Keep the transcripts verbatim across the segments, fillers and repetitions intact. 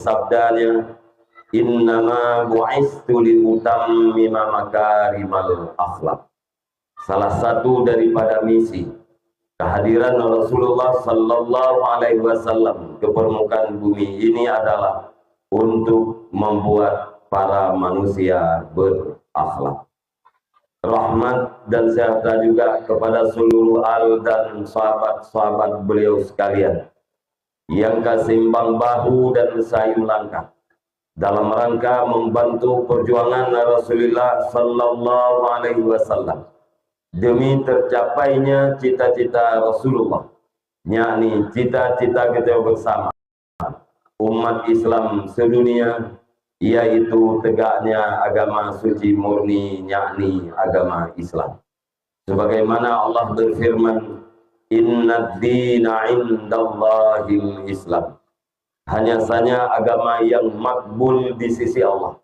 sabdanya, "Innama bu'istu liutammima makarimal akhlak." Salah satu daripada misi kehadiran Rasulullah sallallahu alaihi wasallam ke permukaan bumi ini adalah untuk membuat para manusia berakhlak. Rahmat dan sejahtera juga kepada seluruh al dan sahabat-sahabat beliau sekalian yang ka seimbang bahu dan sayup langkah dalam rangka membantu perjuangan Rasulullah sallallahu alaihi wasallam demi tercapainya cita-cita Rasulullah, yakni cita-cita kita bersama umat Islam sedunia, yaitu tegaknya agama suci murni, yakni agama Islam. Sebagaimana Allah berfirman, "Innad dina indallahil Islam." Hanya saja agama yang makbul di sisi Allah,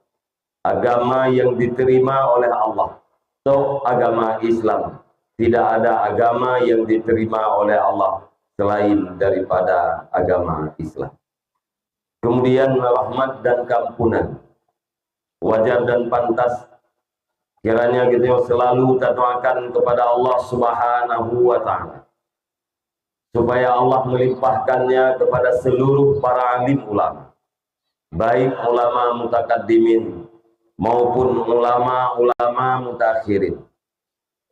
agama yang diterima oleh Allah, toh agama Islam. Tidak ada agama yang diterima oleh Allah selain daripada agama Islam. Kemudian rahmat dan keampunan. Wajar dan pantas kiranya kita selalu tadoakan kepada Allah Subhanahu wa Ta'ala, supaya Allah melimpahkannya kepada seluruh para alim ulama, baik ulama mutakaddimin maupun ulama-ulama mutaakhirin,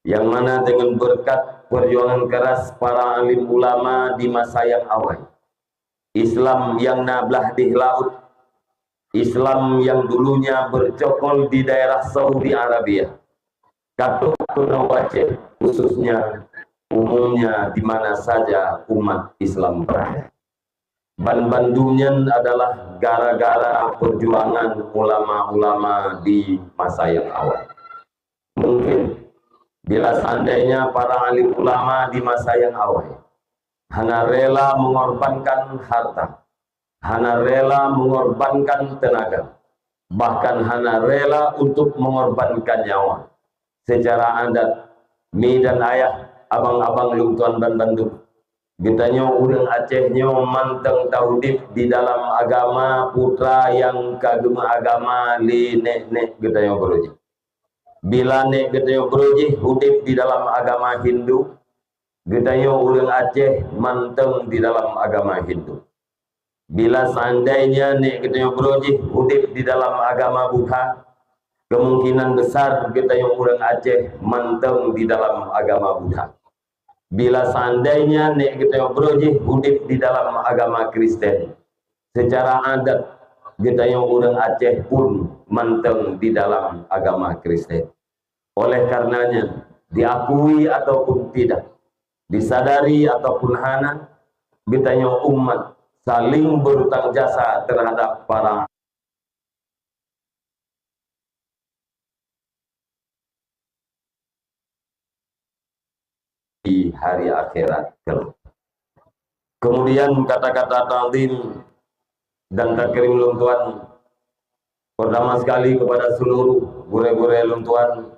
yang mana dengan berkat perjuangan keras para alim ulama di masa yang awai, Islam yang na blah deh laut, Islam yang dulunya bercokol di daerah Saudi Arabia, ka trok keunoe u Aceh, khususnya umumnya di mana saja umat Islam berada. Banbandum nyan adalah gara-gara perjuangan ulama-ulama di masa yang awal. Mungkin bila seandainya para alim ulama di masa yang awal hana rela mengorbankan harta, hana rela mengorbankan tenaga, bahkan hana rela untuk mengorbankan nyawa. Secara adat, mi dan ayah, abang-abang lôn tuan banbandum, geutanyoe ureuëng Aceh nyoe mantong taudeb di dalam agama putra nyang ka geumeuagama lé nek-nek geutanyoe baroe jih. Bila nek geutanyoe baroe jih udeb di dalam agama Hindu, geutanyoe ureuëng Aceh mantong di dalam agama Hindu. Bila seandainya nek geutanyoe baroe jih udeb di dalam agama Buddha, kemungkinan besar geutanyoe ureuëng Aceh mantong di dalam agama Buddha. Bila seandainya nek geutanyoe baroe jih udeb di dalam agama Kristen, secara adat geutanyoe ureuëng Aceh pun mantong di dalam agama Kristen. Oleh karenanya, diakui ataupun tidak, disadari ataupun hana, geutanyoe umat saling berutang jasa terhadap para di hari akhirat kelak. Kemudian kata-kata ta'zim dan takrim lôn tuan, pertama sekali kepada seluruh gurée-gurée lôn tuan,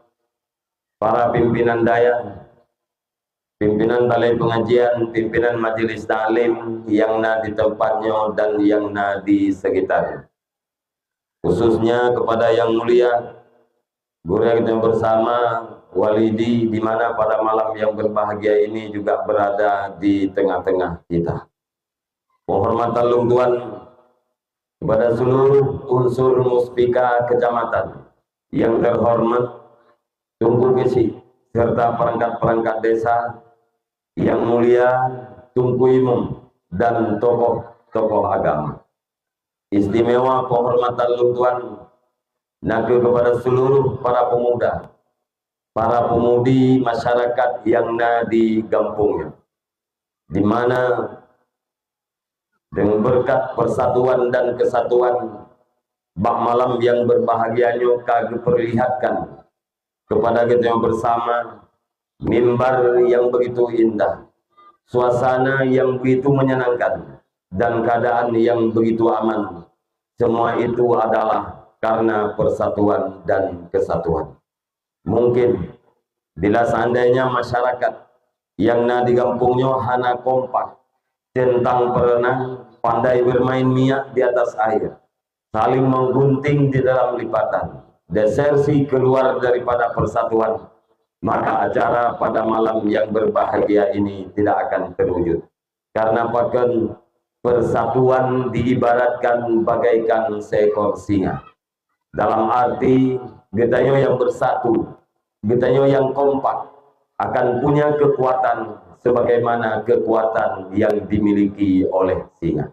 para pimpinan dayah, pimpinan balai pengajian, pimpinan majelis taklim nyang na di tempat nyoe dan nyang na di sekitar. Khususnya kepada Yang Mulia gurée kita bersama, Walidi, di mana pada malam yang berbahagia ini juga berada di tengah-tengah kita. Penghormatan lôn tuan kepada seluruh unsur muspika kecamatan yang terhormat, Teungku Geuchik, serta perangkat-perangkat desa, Yang Mulia Teungku Imum, dan tokoh-tokoh agama. Istimewa penghormatan lôn tuan nakeuh kepada seluruh para pemuda, para pemudi masyarakat nyang na di gampông nyoe, di mana dengan berkat persatuan dan kesatuan, bak malam yang berbahagia nyoe ka geuperlihatkan kepada kita bersama mimbar yang begitu indah, suasana yang begitu menyenangkan, dan keadaan yang begitu aman. Semua itu adalah karena persatuan dan kesatuan. Mungkin bila seandainya masyarakat yang na di gampông nyoe hana kompak tentang peureunan pandai bermain minyak di atas air, saling menggunting di dalam lipatan, desersi keluar daripada persatuan, maka acara pada malam yang berbahagia ini tidak akan terwujud. Karena pakon, persatuan diibaratkan bagaikan seekor singa. Dalam arti, geutanyoe nyang bersatu, geutanyoe nyang kompak, akan punya kekuatan sebagaimana kekuatan yang dimiliki oleh singa.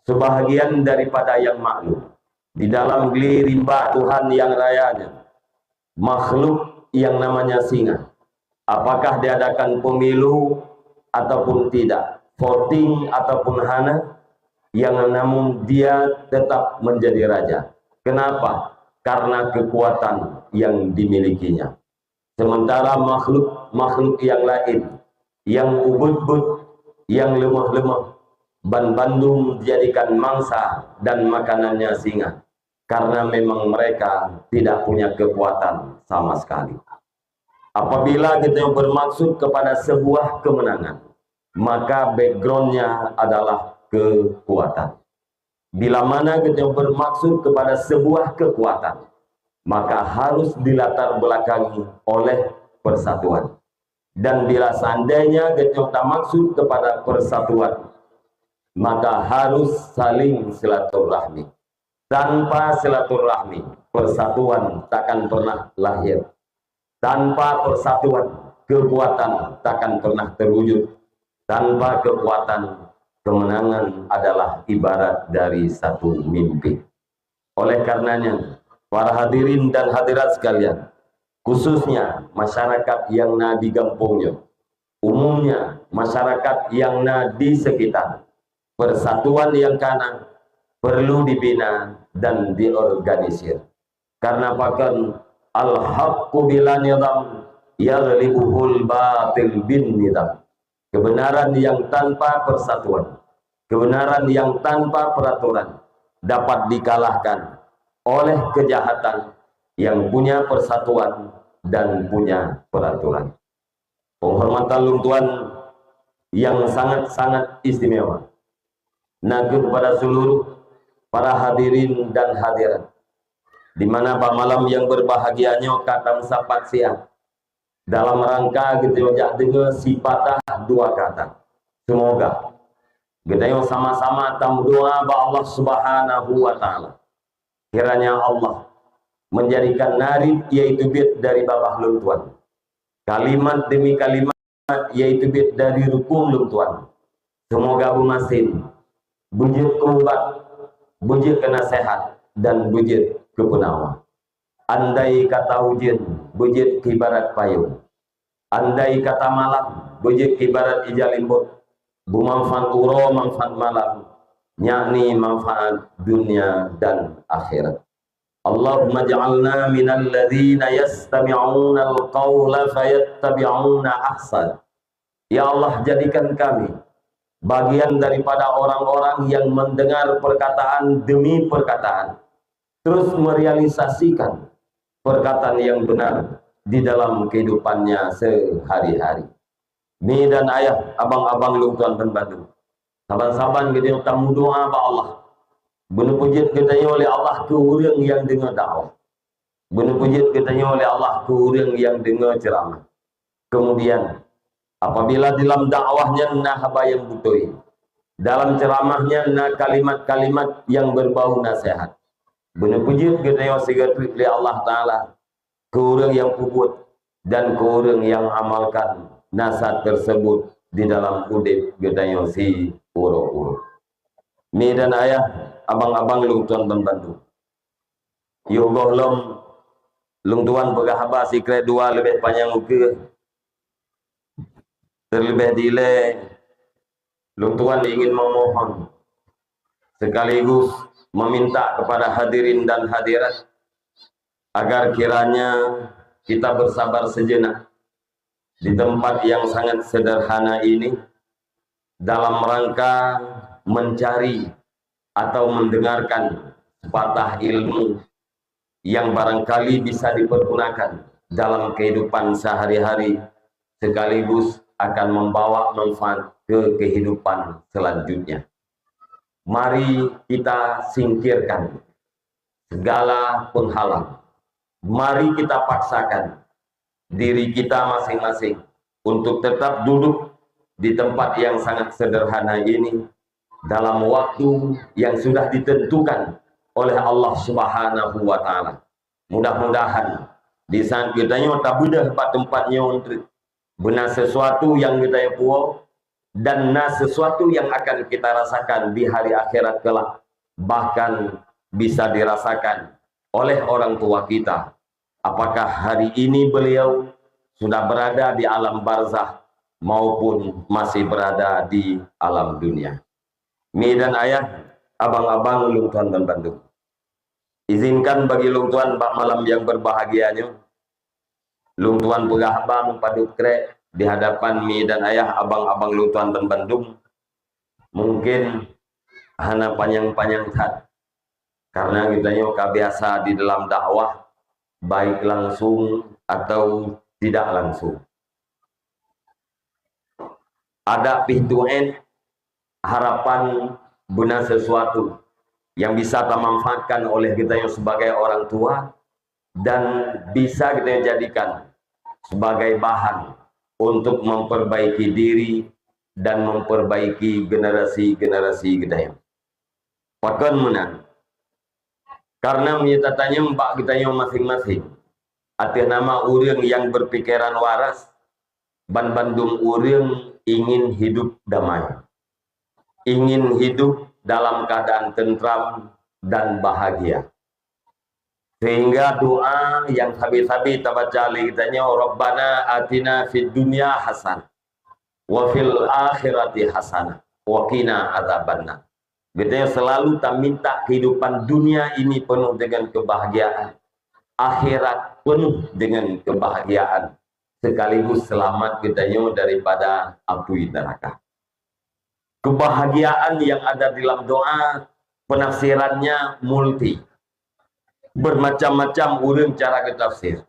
Sebahagian daripada yang maklum, di dalam geli rimba Tuhan yang raya nyan, makhluk yang namanya singa. Apakah diadakan pemilu ataupun tidak, voting ataupun hana, yang namun dia tetap menjadi raja. Kenapa? Karena kekuatan yang dimilikinya. Sementara makhluk-makhluk yang lain, yang ubit-ubit, yang lemah-lemah, banbandum dijadikan mangsa dan makanannya singa, karena memang mereka tidak punya kekuatan sama sekali. Apabila kita bermaksud kepada sebuah kemenangan, maka backgroundnya adalah kekuatan. Bila mana kita bermaksud kepada sebuah kekuatan, maka harus dilatar belakangi oleh persatuan. Dan bila seandainya kita maksud kepada persatuan, maka harus saling silaturahmi. Tanpa silaturahmi, persatuan takkan pernah lahir. Tanpa persatuan, kekuatan takkan pernah terwujud. Tanpa kekuatan, kemenangan adalah ibarat dari satu mimpi. Oleh karenanya, para hadirin dan hadirat sekalian, khususnya masyarakat yang na di gampông nyoe, umumnya masyarakat yang na di sekitar, persatuan yang kana perlu dibina dan diorganisir. Karena pakon, al-haqqu bila nizam yaghlibuhul batil bin nizam. Kebenaran yang tanpa persatuan, kebenaran yang tanpa peraturan dapat dikalahkan oleh kejahatan yang punya persatuan dan punya peraturan. Penghormatan lôn tuan yang sangat-sangat istimewa na kheueh kepada seluruh para hadirin dan hadirat, di mana bak malam yang berbahagia nyoe ka tameusapat siat dalam rangka geutanyoe jak deungoe sipatah dua kata. Semoga geutanyoe sama-sama tameudoa bak Allah Subhanahu wa Ta'ala, kiranya Allah menjadikan narit, yaitu biet dari babah lôn tuan, kalimat demi kalimat, yaitu biet dari rukung lôn tuan, semoga beumasen, beujeuet keu ubat, beujeuet keu naseuhat, dan beujeuet keu peunawa. Andai kata ujeuen beujeuet keu ibarat payong, andai kata malam beujeuet keu ibarat ija limbot, beumanfaat uroe manfaat malam, yakni manfaat dunia dan akhirat. Allahumma ja'alna minal ladzina yastami'unal qaula fayattabi'una ahsan. Ya Allah, jadikan kami bagian daripada orang-orang yang mendengar perkataan demi perkataan, terus merealisasikan perkataan yang benar di dalam kehidupannya sehari-hari. Mi dan ayah, abang-abang lôn tuan banmandum, saban-saban geutanyoe tameudoa bak Allah. Beuneupeujeuet geutanyoe lé Allah keu ureuëng nyang deungoe dakwah. Beuneupeujeuet geutanyoe lé Allah keu ureuëng nyang deungoe ceuramah. Kemudian, apabila dalam dakwah nyan na haba nyang beutôi, dalam ceuramah nyan na kalimat-kalimat nyang beubau naseuhat, beuneupeujeuet geutanyoe sigoe treuk lé Allah Taala keu ureuëng nyang peubuet dan keu ureuëng nyang amalkan naseuhat tersebut di dalam udeb geutanyoe siuroe-uroe. Mi dan ayah, abang-abang lôn tuan banmandum, yoh gohlom lôn tuan peugah haba sikrek dua leubeh panyang ukeue. Terlebih dilée, lôn tuan ingin memohon sekaligus meminta kepada hadirin dan hadirat agar kiranya kita bersabar sejenak di tempat yang sangat sederhana ini dalam rangka mencari atau mendengarkan sepatah ilmu yang barangkali bisa dipergunakan dalam kehidupan sehari-hari, sekaligus akan membawa manfaat ke kehidupan selanjutnya. Mari kita singkirkan segala penghalang. Mari kita paksakan diri kita masing-masing untuk tetap duduk di tempat yang sangat sederhana ini dalam waktu yang sudah ditentukan oleh Allah Subhanahu wa Ta'ala. Mudah-mudahan di saat geutanyoe tabeudôh bak teumpat nyoe, beuna sesuatu nyang geutanyoe puwoe dan na sesuatu yang akan kita rasakan di hari akhirat kelak, bahkan bisa dirasakan oleh orang tua kita. Apakah hari ini beliau sudah berada di alam barzah maupun masih berada di alam dunia? Mi dan ayah, abang-abang lôn tuan ban bandum. Izinkan bagi lôn tuan bak malam yang berbahagia nyoe, lôn tuan peugah haba meupadub krek di hadapan mi dan ayah, abang-abang lôn tuan ban bandum. Mungkin hana panyang-panyang that, karena geutanyoe ka biasa di dalam dakwah, baik langsung atau tidak langsung. Adak pih tu'en harapan beuna sesuatu yang bisa tamanfaatkan oleh geutanyoe sebagai orang tua dan bisa geutanyoe jadikan sebagai bahan untuk memperbaiki diri dan memperbaiki generasi-generasi geutanyoe. Pakon meunan? Karena meunyoe tatanyong bak geutanyoe masing-masing, ateueh nama ureuëng nyang berpikiran waras, banbandum ureuëng ingin hidup damai, ingin hidup dalam keadaan tentram dan bahagia. Sehingga doa yang sabe-sabe tabaca lé geutanyoe, "Rabbana atina fid dunya hasanah, wa fil akhirati hasanah, wa qina adzabannar." Geutanyoe selalu taminta kehidupan dunia ini penuh dengan kebahagiaan, akhirat penuh dengan kebahagiaan, sekaligus selamat geutanyoe daripada apui neraka. Kebahagiaan yang ada dalam doa, penafsirannya multi. Bermacam-macam ureuëng cara geutafsir.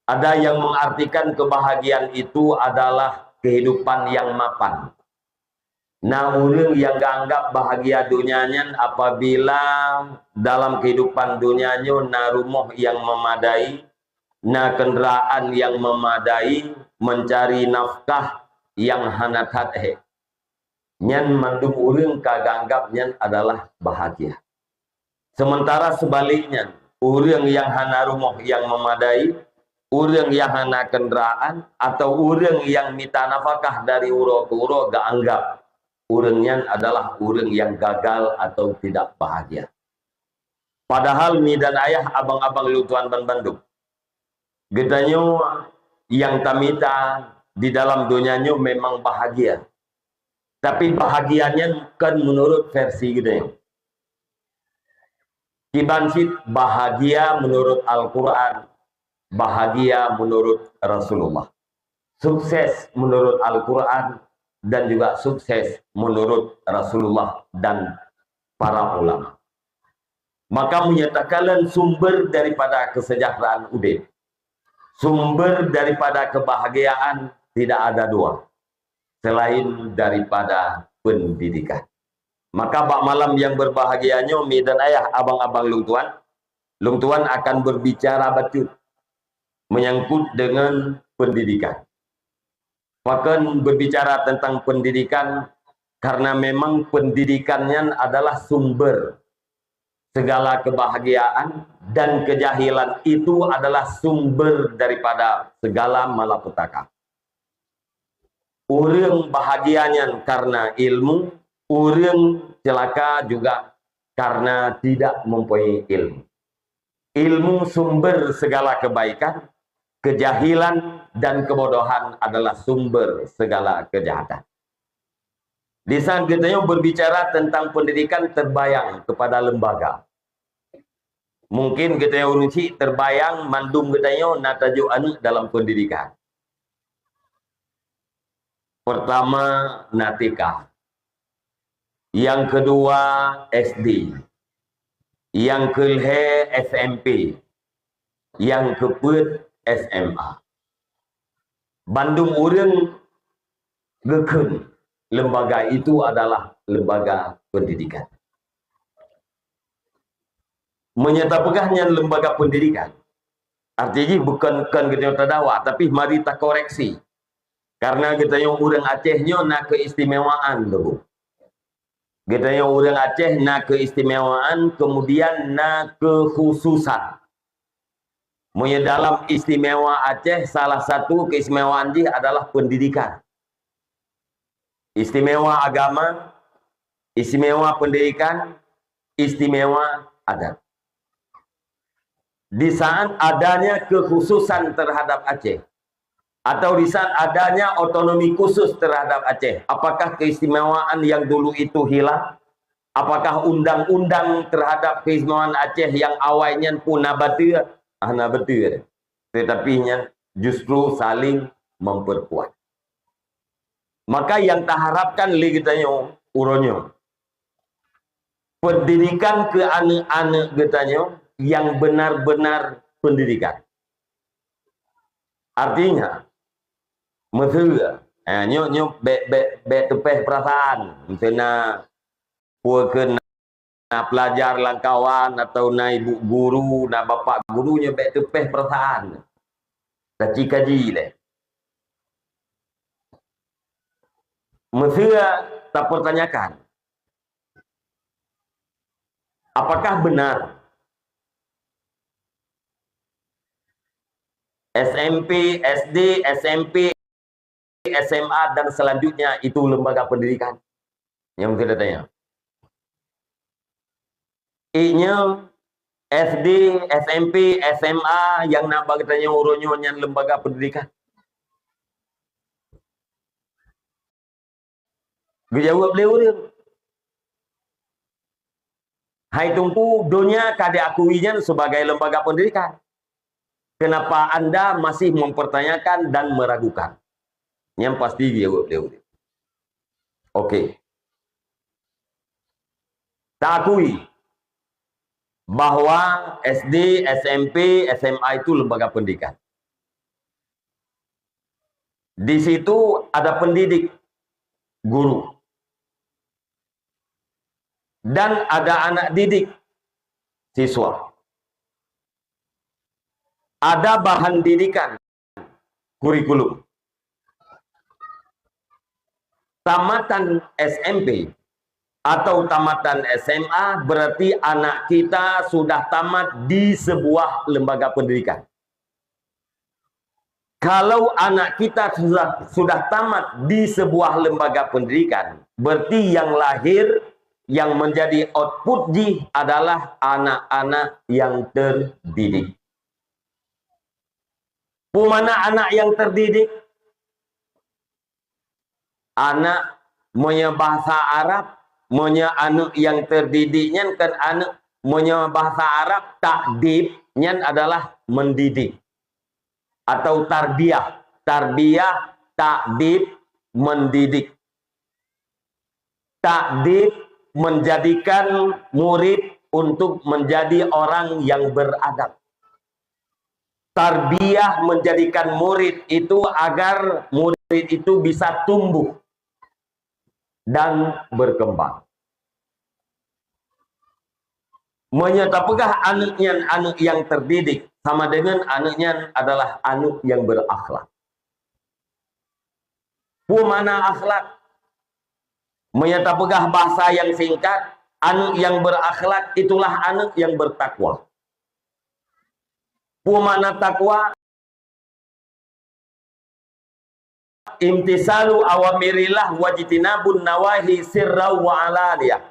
Ada yang mengartikan kebahagiaan itu adalah kehidupan yang mapan. Na ureuëng nyang geuanggap bahagia donya nyan apabila dalam kehidupan donya nyoe na rumoh nyang memadai, na kenderaan nyang memadai, mencari nafkah nyang hana that hék. Nyan mandum ureuëng ka geuanggap nyan adalah bahagia. Sementara sebaliknya, ureuëng nyang hana rumoh nyang memadai, ureuëng nyang hana kenderaan, atau ureuëng nyang mita nafakah dari uroe keu uroe geuanggap ureuëng nyan adalah ureuëng nyang gagal atau tidak bahagia. Padahal mi dan ayah, abang-abang lôn tuan banbandum, geutanyoe nyang tamita di dalam donya nyoe memang bahagia. Tapi bahagia nyan kon menurut versi geutanyoe. Kiban cit bahagia menurut Al-Quran, bahagia menurut Rasulullah. Sukses menurut Al-Quran dan juga sukses menurut Rasulullah dan para ulama. Maka menyatakan sumber daripada kesejahteraan udeb, sumber daripada kebahagiaan tidak ada dua selain daripada pendidikan. Maka bak malam yang berbahagia nyoe, mi dan ayah, abang-abang lôn tuan, lôn tuan akan berbicara bacut menyangkut dengan pendidikan. Pakon berbicara tentang pendidikan, karena memang pendidikan nyan adalah sumber segala kebahagiaan dan kejahilan itu adalah sumber daripada segala malapetaka. Ureuëng bahagia nyan karena ilmu, ureuëng celaka juga karena tidak mempunyai ilmu. Ilmu sumber segala kebaikan, kejahilan dan kebodohan adalah sumber segala kejahatan. Di saat geutanyoe berbicara tentang pendidikan, terbayang kepada lembaga. Mungkin geutanyoe ureuëng chik terbayang mandum geutanyoe na tajok aneuëk dalam pendidikan. Pertama na T K, yang kedua S D, yang kelhée S M P, yang keupeuet S M A. Bandum ureuëng geukheun lembaga itu adalah lembaga pendidikan. Meunyoe tapeugah nyan lembaga pendidikan, arti jih bukan, bukan geutanyoe tadawa, tapi mari takoreksi. Karena geutanyoe ureuëng Aceh nyoe na keistimewaan, Teungku. Geutanyoe ureuëng Aceh na keistimewaan, kemudian na kekhususan. Meunyoe dalam istimewa Aceh, salah satu keistimewaan jih adalah pendidikan. Istimewa agama, istimewa pendidikan, istimewa adat. Di saat adanya kekhususan terhadap Aceh, atau di saat adanya otonomi khusus terhadap Aceh, apakah keistimewaan yang dulu itu hilang? Apakah undang-undang terhadap keistimewaan Aceh yang awai nyan pun na bateue? Ah, na bateue. Tetapi nyan justru saling memperkuat. Maka yang taharapkan lé geutanyoe uroe nyoe, pendidikan keu aneuëk-aneuëk geutanyoe yang benar-benar pendidikan. Artinya, meuseu, eh, nyoe, nyoe bèk, bèk, bèk teupeh peurasaan. Meuseu na peue keu na, na pelajar lam kawan atau na ibu guru, na bapak guru, nyoe bèk teupeh peurasaan. Kaji-kaji lé. Meuseu tapertanyakan, apakah benar S M P, S D, S M P, S M A, dan selanjutnya itu lembaga pendidikan? Nyang meusti tanya. Inyoe S D, S M P, S M A nyang na bak geutanyoe uroe nyoe nyan lembaga pendidikan? Geujaweueb lé ureuëng, "Hai Teungku, donya ka diakui nyan sebagai lembaga pendidikan. Kenapa anda masih mempertanyakan dan meragukan?" Nyan pasti geujaweueb lé ureuëng. Oke. Taakui bahwa S D, S M P, S M A itu lembaga pendidikan. Di situ ada pendidik, guru. Dan ada anak didik, siswa. Ada bahan didikan, kurikulum. Tamatan S M P atau tamatan S M A berarti anak kita sudah tamat di sebuah lembaga pendidikan. Kalau anak kita sudah, sudah tamat di sebuah lembaga pendidikan, berarti yang lahir, yang menjadi output jih adalah anak-anak yang terdidik. Peue makna anak yang terdidik? Anak, meunyoe bahasa Arab, meunyoe aneuëk nyang teudidik nyan kan aneuëk, meunyoe bahasa Arab, takdib nyan adalah mendidik. Atau tarbiyah. Tarbiyah, takdib, mendidik. Takdib, menjadikan murid untuk menjadi orang yang beradab. Tarbiyah, menjadikan murid itu agar murid itu bisa tumbuh dan berkembang. Meunyoe tapeugah aneuëk nyan aneuëk nyang teudidik, sama deungon aneuëk nyan adalah aneuëk nyang berakhlak. Peue makna akhlak? Meunyoe tapeugah bahasa nyang singkat, aneuëk nyang berakhlak itulah aneuëk nyang bertakwa. Peue makna takwa? Imtisalu awamirillah wajtinabun nawahi sirra wa alaniyah.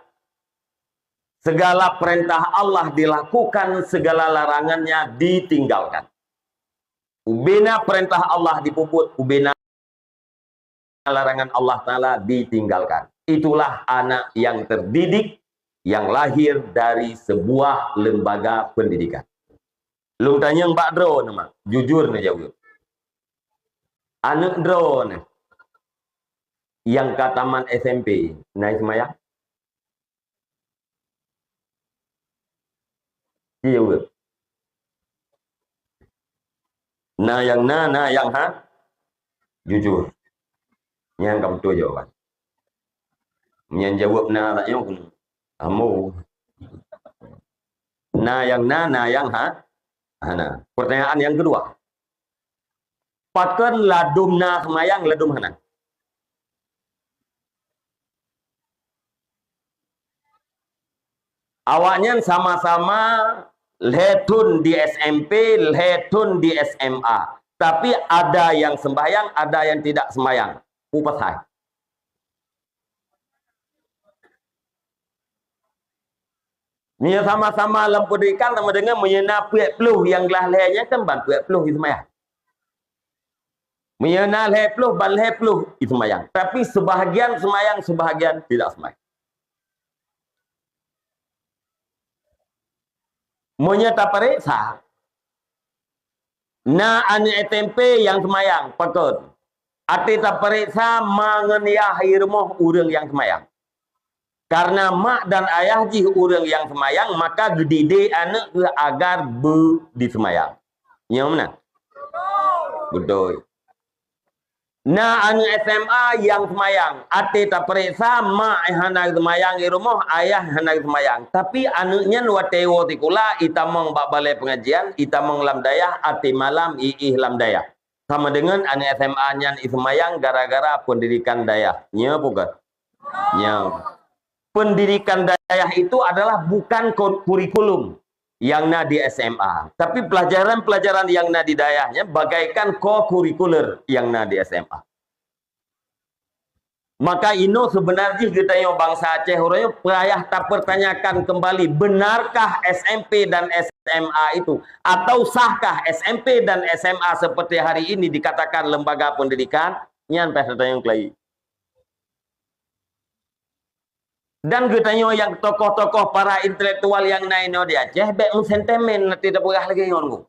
Segala perintah Allah dilakukan, segala larangannya ditinggalkan. Ubena perintah Allah dipeubuet, ubena larangan Allah Ta'ala ditinggalkan. Itulah anak yang terdidik, yang lahir dari sebuah lembaga pendidikan. Lôn tanyong bak droeneuh, mak, jujur neujaweueb. Aneuëk droeneuh nyang ka tamat S M P, na seumayang? Ci jaweueb. Na nyang na, na nyang ha? Jujur. Nyan ka beutôi jawaban. Nyang jaweueb na rak nyoe keunoe. Amu. Na nyang na, na nyang ha-, hana. Pertanyaan yang kedua. Pakon ladum na seumayang, ladum hana? Awaknyan sama-sama lhèe thôn di S M P, lhèe thôn di S M A. Tapi ada yang sembahyang, ada yang tidak sembahyang. Peue pasai? Meunyoe sama-sama lam peundidikan, sama dengan meunyoe na peuet ploh nyang glah lhèe nyan kan ban peuet ploh jiseumayang. Meunyoe na lhèe ploh, ban lhèe ploh jiseumayang. Tapi sebahagian seumayang, sebahagian tidak seumayang. Meunyoe tapareksa, na aneuk S M P nyang seumayang, pakon? Até tapareksa ma ngon yah i rumoh ureueng nyang seumayang. Karena mak dan ayah jih ureueng nyang seumayang, maka geudidik aneuk geuh agar beudiseumayang. Nyo meunan? Beutôi. Na aneuk S M A nyang seumayang, até tapareksa, mak hana seumayang i rumoh, ayah hana seumayang. Tapi aneuk nyan watèe woe sikula, itamong bak balè pengajian, itamong lam dayah, até malam iéh lam dayah. Sama dengan aneuk S M A nyan iseumayang gara-gara pendidikan dayah. Nyo bukan? Nyo. Pendidikan dayah itu adalah bukan ko-, kurikulum yang na di S M A. Tapi pelajaran-pelajaran yang na di dayah nyan bagaikan ko-kurikuler yang na di S M A. Maka inoe sebenarnya geutanyoe bansa Aceh uroe nyoe payah tapertanyakan kembali, benarkah S M P dan S M A itu? Atau sahkah S M P dan S M A seperti hari ini dikatakan lembaga pendidikan? Nyan payah tatanyong keulayi. Dan geutanyoe nyang tokoh-tokoh para intelektual nyang na inoe di Aceh, bèk meusentimen até tapeugah lagèe nyoe.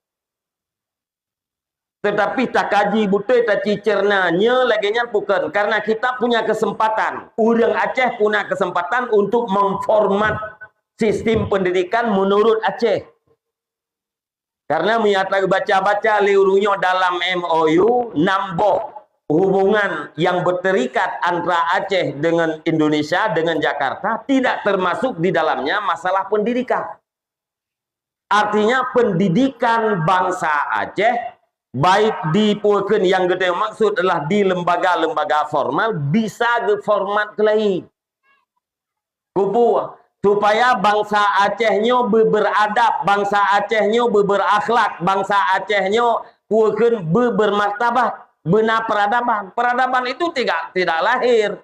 Tetapi takaji beutôi, tacicerna nyoe lagèe nyan bukan, karena kita punya kesempatan. Ureueng Aceh punya kesempatan untuk memformat sistem pendidikan menurut Aceh. Karena meunyo tabaca-baca lé ureueng nyoe dalam M O U, nam boh hubungan yang berterikat antara Aceh dengan Indonesia, dengan Jakarta, tidak termasuk di dalamnya masalah pendidikan. Artinya, pendidikan bangsa Aceh, baik di, peue kheun nyang geutanyoe maksud adalah di lembaga-lembaga formal, bisa geuformat keulayi. Kubu, supaya bangsa Aceh nyoe beu-, beradab, bangsa Aceh nyoe beu-, berakhlak, bangsa Aceh nyoe peue kheun beu-, bermartabat, beuna peradaban. Peradaban itu tidak, tidak lahir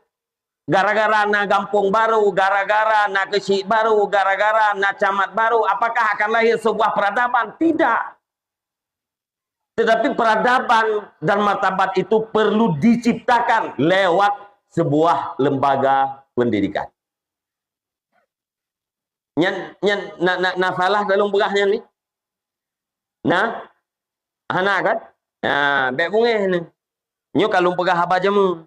gara-gara na gampông baru, gara-gara na keuchik baru, gara-gara na camat baru. Apakah akan lahir sebuah peradaban? Tidak. Tetapi peradaban dan martabat itu perlu diciptakan lewat sebuah lembaga pendidikan. Nyan, nyan na, na, na salah dalam peugah nyan ni? Na? Hana kan? Ha, bèk beungèh ni. Nyoe ka lôn peugah haba jameun.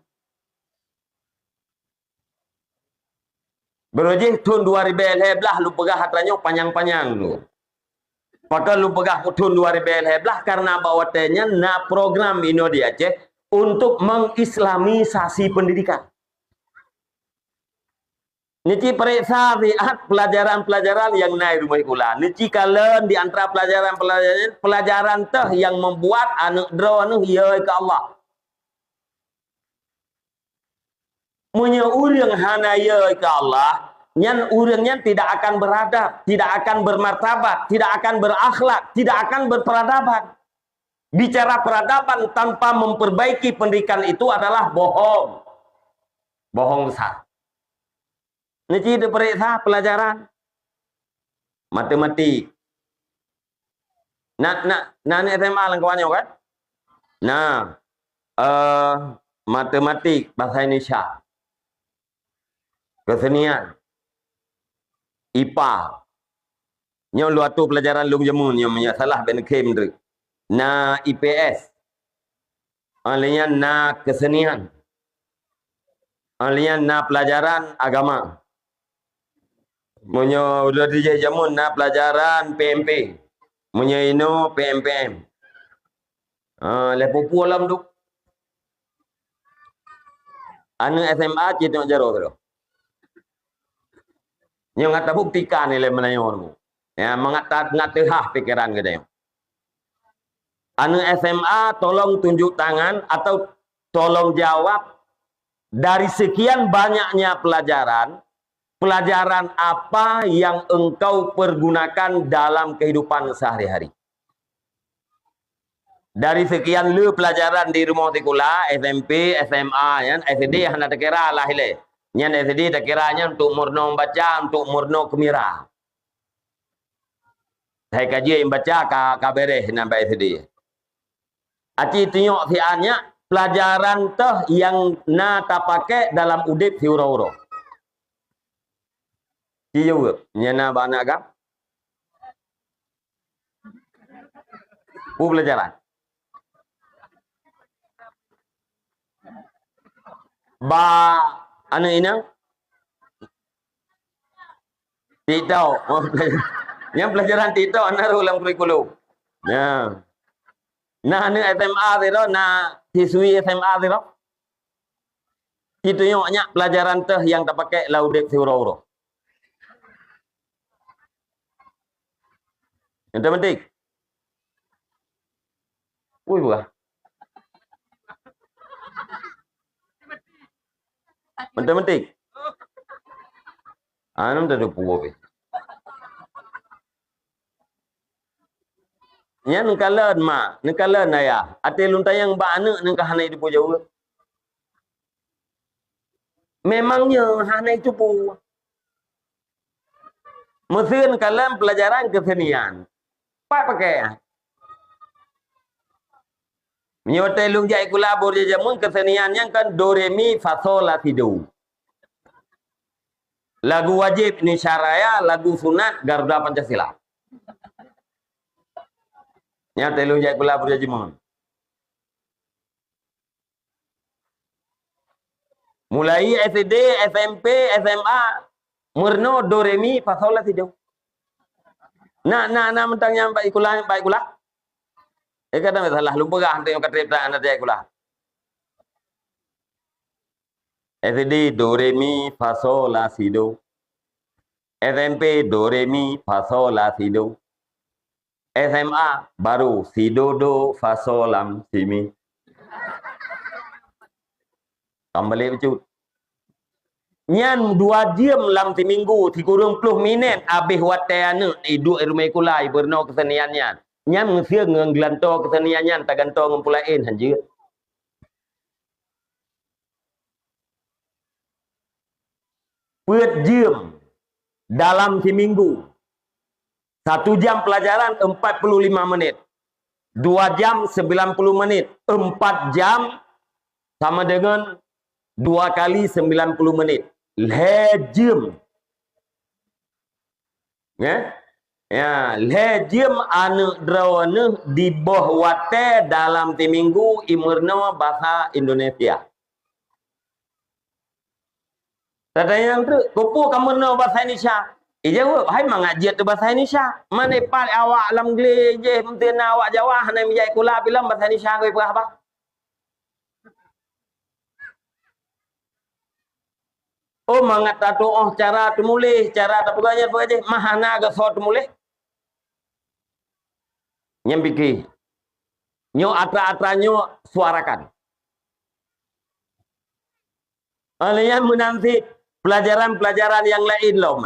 Beurujih thôn dua ribèe lhèe blah lôn peugah atra nyoe panyang-panyang dulu. Pakon lôn peugah thôn dua ribèe lhèe blah, karena bak watèe nyan na program inoe di Aceh untuk mengislamisasi pendidikan. Neuci pareksa siat pelajaran-pelajaran nyang na i rumoh sikula. Neuci kalon di antara pelajaran-pelajaran nyan, pelajaran teuh nyang membuat aneuk droe neuh yö keu Allah. Meunyoe ureueng hana yö keu Allah, nyan ureueng nyan tidak akan beradab, tidak akan bermartabat, tidak akan berakhlak, tidak akan berperadaban. Bicara peradaban tanpa memperbaiki pendidikan itu adalah bohong. Bohong besar. Neuci teupareksa pelajaran matematik. Na, na, na aneuk S M A lam kawan nyoe kan? Na, eh, matematik, bahasa Indonesia, kesenian, I P A. Nyoe lôn atô pelajaran lôn jameun nyoe, meunyoe salah bèk neukhém treuk. Na I P S. Óh lheueh nyan na kesenian. Óh lheueh nyan na pelajaran agama. Meunyoe ulôn dijak jameun na pelajaran P M P. Meunyoe inoe P M P M. Ha, lheueh peue-peue lom tu. Aneuk S M A cit nyang jaroe keudroe. Nyang ka tabuktikan ilèe meunanyoe nyoe. Ya, mangat ta-, mangat teuhah pikeran geutanyoe. Aneuk S M A, tolong tunjuk tangan atau tolong jawab, dari sekian banyaknya pelajaran, pelajaran apa yang engkau pergunakan dalam kehidupan sehari-hari? Dari sekian le pelajaran di rumoh sikula, S M P, S M A, nyan S D hana takira lah ilée. Nyan S D takira nyan untuk meurunoe baca, untuk meurunoe keumira. Hai kaji baca ka, ka beres nyan bak S D. Aci tunyok siat nyan, pelajaran teuh nyang na tapakai dalam udeb siuroe-uroe. Ci jaweueb, nyan na bak aneuk agam? Peue pelajaran? Ba aneuk inong? TikTok. Nyang pelajaran TikTok na rôh lam kurikulum. Nah. Nah, aneuk S M A sidroe, na siswi S M A sidroe. Ci tunyok nyak pelajaran teuh nyang tapakai lam udeb siuroe-uroe. Matematik. Ui, bah. Matematik. Anu tadi puo be. Nyan neukalon mak, neukalon ayah. Até lôn tanyong bak aneuk nyan ka hana jiteupeue jaweueb. Memang nyoe hana jiteupeue. Meuseuen kalon pelajaran kesenian. Pat pakai? Meunyoe watée lôn jak sikula boh jameun, kesenian nyan kan do, re, mi, fa, sol, la, si, do. Lagu wajéb Indonesia Raya, lagu sunat Garuda Pancasila. Nyan watée lôn jak sikula boh jameun. Mulai S D, S M P, S M A, meurunoe do, re, mi, fa, sol, la, si, do. Na, na, na mantong nyang bak sikula, bak sikula. Eh, kadang salah lôn peugah, teuka treb tan aneuk sikula. S D, do, re, mi, fa, sol, la, si, do. S M P, do, re, mi, fa, sol, la, si, do. S M A baru si, do, do, fa, sol, la, si, mi. Ka balek bacut. Nyan dua jeuem lam siminggu, sikureueng ploh minét abéh watée aneuk iduek i rumoh sikula, i meurunoe keusenian nyan. Nyan meuseueng ngon geulantoe keusenian nyan tagantoe ngon peue laén, han jeuet. Peuet jeuem dalam siminggu. Satu jam pelajaran empat puluh lima menit. Dua jam sembilan puluh menit. Empat jam sama dengan dua kali sembilan puluh menit. Lhée jeuem. Ya? Ya, lhée jeuem aneuk droeneuh di boh watée dalam siminggu i meurunoe basa Indonesia. Tatanyong teuk, "Keupeue kamoe meurunoe basa Indonesia?" Ijaweueb, "Hai mangat jeuet basa Indonesia. Meunan pat awak lam glé jih, meuteuna awak Jawa hana meujak sikula, pih lom basa Indonesia geupeugah bah." Oh, mangat tatuoh cara teumuléh, cara tapeugah nyan peugah jih, mah hana geusoe teumuléh. Nyan pike. Nyoe atra-atra nyoe suarakan. Oleh nyan meunan cit pelajaran-pelajaran nyang laén lom.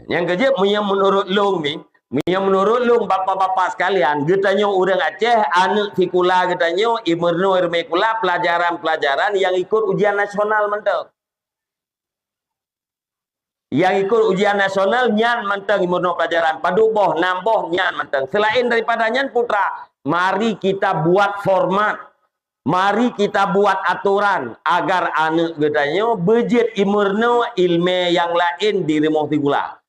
Nyang keujeuet, meunyoe meunurot lôn ni, meunyoe meunurot lôn bapak-bapak sekalian, geutanyoe ureuëng Aceh, aneuk sikula geutanyoe, i meurunoe i rumoh sikula, pelajaran-pelajaran nyang ikot ujian nasional mantong. Nyang ikot ujian nasional nyan mantong i meurunoe pelajaran, padub boh, nam boh nyan mantong. Selain daripada nyan, putra, mari kita buat format. Mari kita buat atoran agar aneuk geutanyoe beujeuet i meurunoe iéleumé nyang laén di rumoh sikula.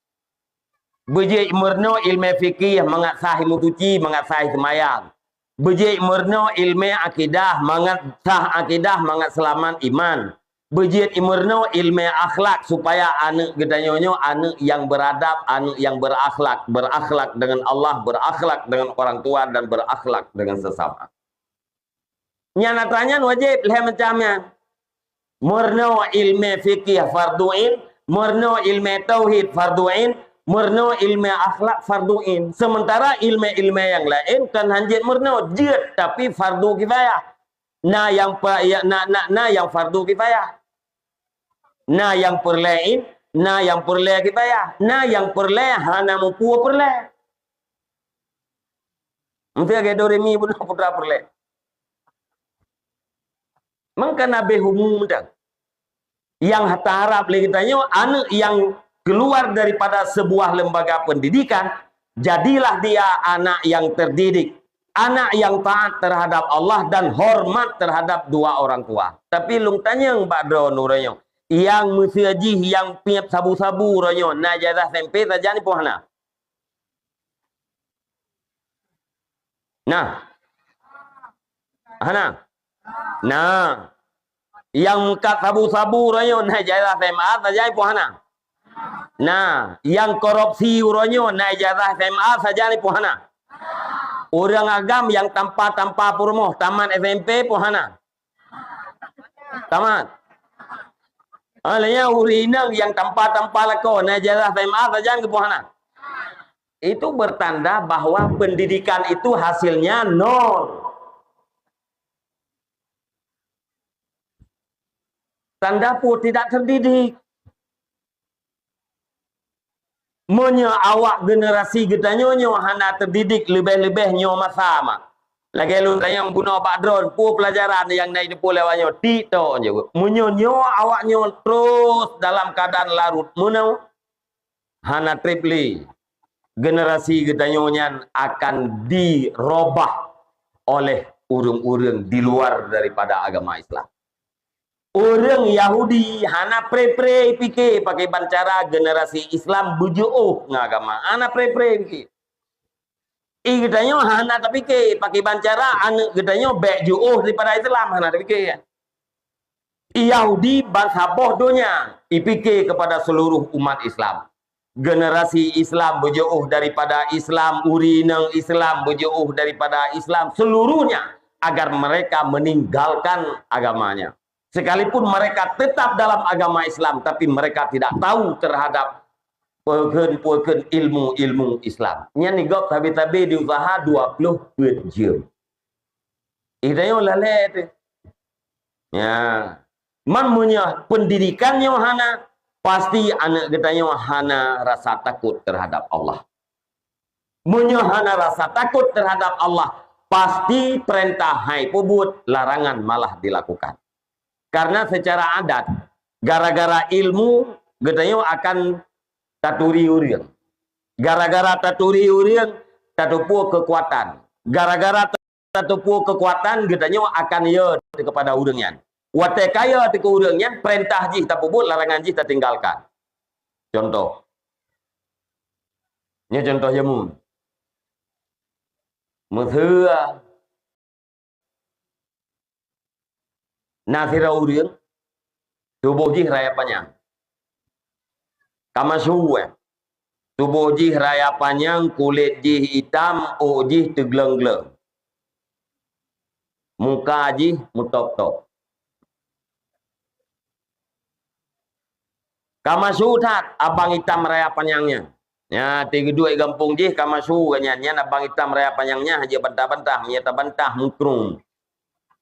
Beujeuet i meurunoe iéleumé fikih mangat sah i meusuci, mangat sah i seumayang. Beujeuet i meurunoe iéleumé akidah mangat sah akidah, mangat seulamat iman. Beujeuet i meurunoe iéleumé akhlak supaya aneuk geutanyoe nyoe aneuk nyang beuradab, aneuk nyang beurakhlak, beurakhlak deungon Allah, beurakhlak deungon orang tua dan beurakhlak deungon sesama. Nyan atra nyan wajéb lhée macam nyan. Meurunoe iéleumé fikih fardu ain, meurunoe iéleumé tauhid fardu ain, Meurunoe ilmu akhlak fardu ain. Sementara ilmu-ilmu nyang laén kan hanjeuet meurunoe, jeuet, tapi fardu kifayah. Na nyang pa-, ya, na, na, na nyang fardu kifayah. Na nyang peureulée ain, na nyang peureulée kifayah. Na nyang peureulée hana mupeue peureulée. Meusti lagée do re mi bunoe putra peureulée. Meuka na beh umu mantong. Nyang taharab lé geutanyoe, aneuëk nyang keuluar daripada seubuah lembaga peundidikan, jadilah dia anak nyang teudidik, anak nyang taát teuhadab Allah dan hormat teuhadab dua orang tua. Tapi lôn tanyong bak droeneuh uroe nyoe, nyang meuseu jih nyang piep sabu-sabu uroe nyoe na ijazah SMP sajan peue hana? Nah. Hana. Nah. Nyang meukat sabu-sabu uroe nyoe na ijazah SMA sajan peue hana? Nah, nyang korupsi uroe nyoe na ijazah SMA sajan peue hana? Ureuëng agam nyang tampa-tampa peurumoh tamat SMP peue hana? Tamat. Ah, lé nyan ureuëng inong nyang tampa-tampa lakoe na ijazah SMA sajan keu peue hana? Itu bertanda bahwa pendidikan itu hasilnya nol. Tanda peue tidak terdidik. Meunyoe awak generasi geutanyoe nyoe hana teudidik leubeh-leubeh nyoe masa mak. Lagée lôn tanyong bunoe bak droeneuh, peue peulajaran nyang na jiteupeue lé awak nyoe? Tik tok jaweueb. Meunyoe nyoe awak nyoe terus dalam keadaan larut meunoe, hana treb lé, generasi geutanyoe nyan akan dirobah oleh ureuëng-ureuëng di luar daripada agama Islam. Ureuëng Yahudi hana pre-pre pike pakriban cara generasi Islam beujiôh ngon agama. Hana pre-pre pike. I geutanyoe hana tapike pakriban cara aneuëk geutanyoe bék jiôh daripada Islam, hana tapike. I Yahudi bansaboh donya ipike kepada seluruh umat Islam. Generasi Islam beujiôh daripada Islam, ureuëng inong Islam beujiôh daripada Islam, seluruhnya agar mereka meninggalkan agamanya. Sekalipun mereka tetap dalam agama Islam, tapi mereka tidak tahu terhadap peukheun-peukheun ilmu-ilmu Islam. Nyan ni gob tabe-tabe diusaha dua ploh peuet jeuem. Ih, tanyoe lalée teuh. Ya. Man meunyoe pendidikan nyoe hana, pasti aneuëk geutanyoe hana rasa takot terhadap Allah. Meunyoe hana rasa takot terhadap Allah, pasti peurintah hai peubuet, larangan malah dilakukan. Karena secara adat, gara-gara ilmu, geutanyoe akan taturi ureuëng. Gara-gara taturi ureuëng, tateupeue keukuatan. Gara-gara tateupeue keukuatan, geutanyoe akan yo teuh keupada ureuëng nyan. Watée ka yo teuh keu ureuëng nyan, peurintah jih tapeubuet, larangan jih tatinggalkan. Contoh. Nyoe contoh jameun. Meuseu na sidroe ureuëng, tuboh jih raya panyang. Ka masyhur, eh. Tuboh jih raya panyang, kulét jih itam, ôk jih teugleueng-gleueng. Muka jih meutôb-tôb. Ka masyhur that abang itam raya panyang nyan. Nya, teugeudue gampông jih ka masyhur nyan, nyan abang itam raya panyang nyan hana bantah-bantah, meunyo tabantah meukrong.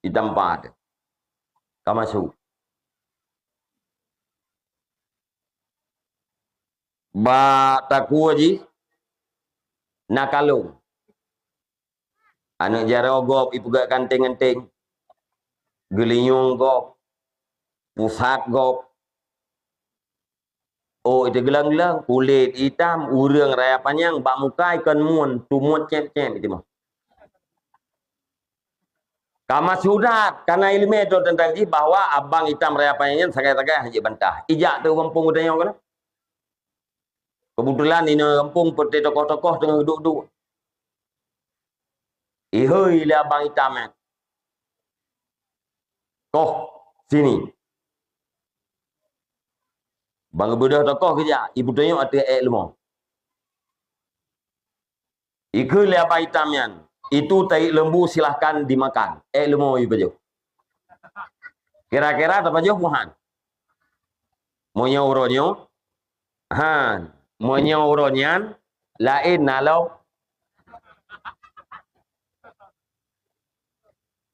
Itam pat. Ka masyhur. Bak takue jih na kalong. Aneuëk jaroe gob ipeugét ganteng-ganteng. Geulinyueng gob. Pusat gob. Oh, itu geulang-geulang, kulét itam, ureuëng raya panyang, bak muka ikon mun, tumut cép-cép itu mah. Ka masyhur that, kana iéleumé teuntang jih bahwa abang itam raya panyang nyan sagai-sagai hana jibantah. Ijak teuh gampông geutanyoe keunoe. Keubeutulan inoe gampông peuté tokoh-tokoh teungoh duek-duek. Ihôi lé abang itam nyan. Koh, sini. Bang geubeudôh tokoh keujak, ipeutanyong ateueh ék leumo. Ikheun lé abang itam nyan, "Itu taik lembu silahkan dimakan." Ék leumo ipajoh. Kira-kira tapajoh peue han? Meunyoe uroe nyoe, han. Meunyoe uroe nyan laén na lom.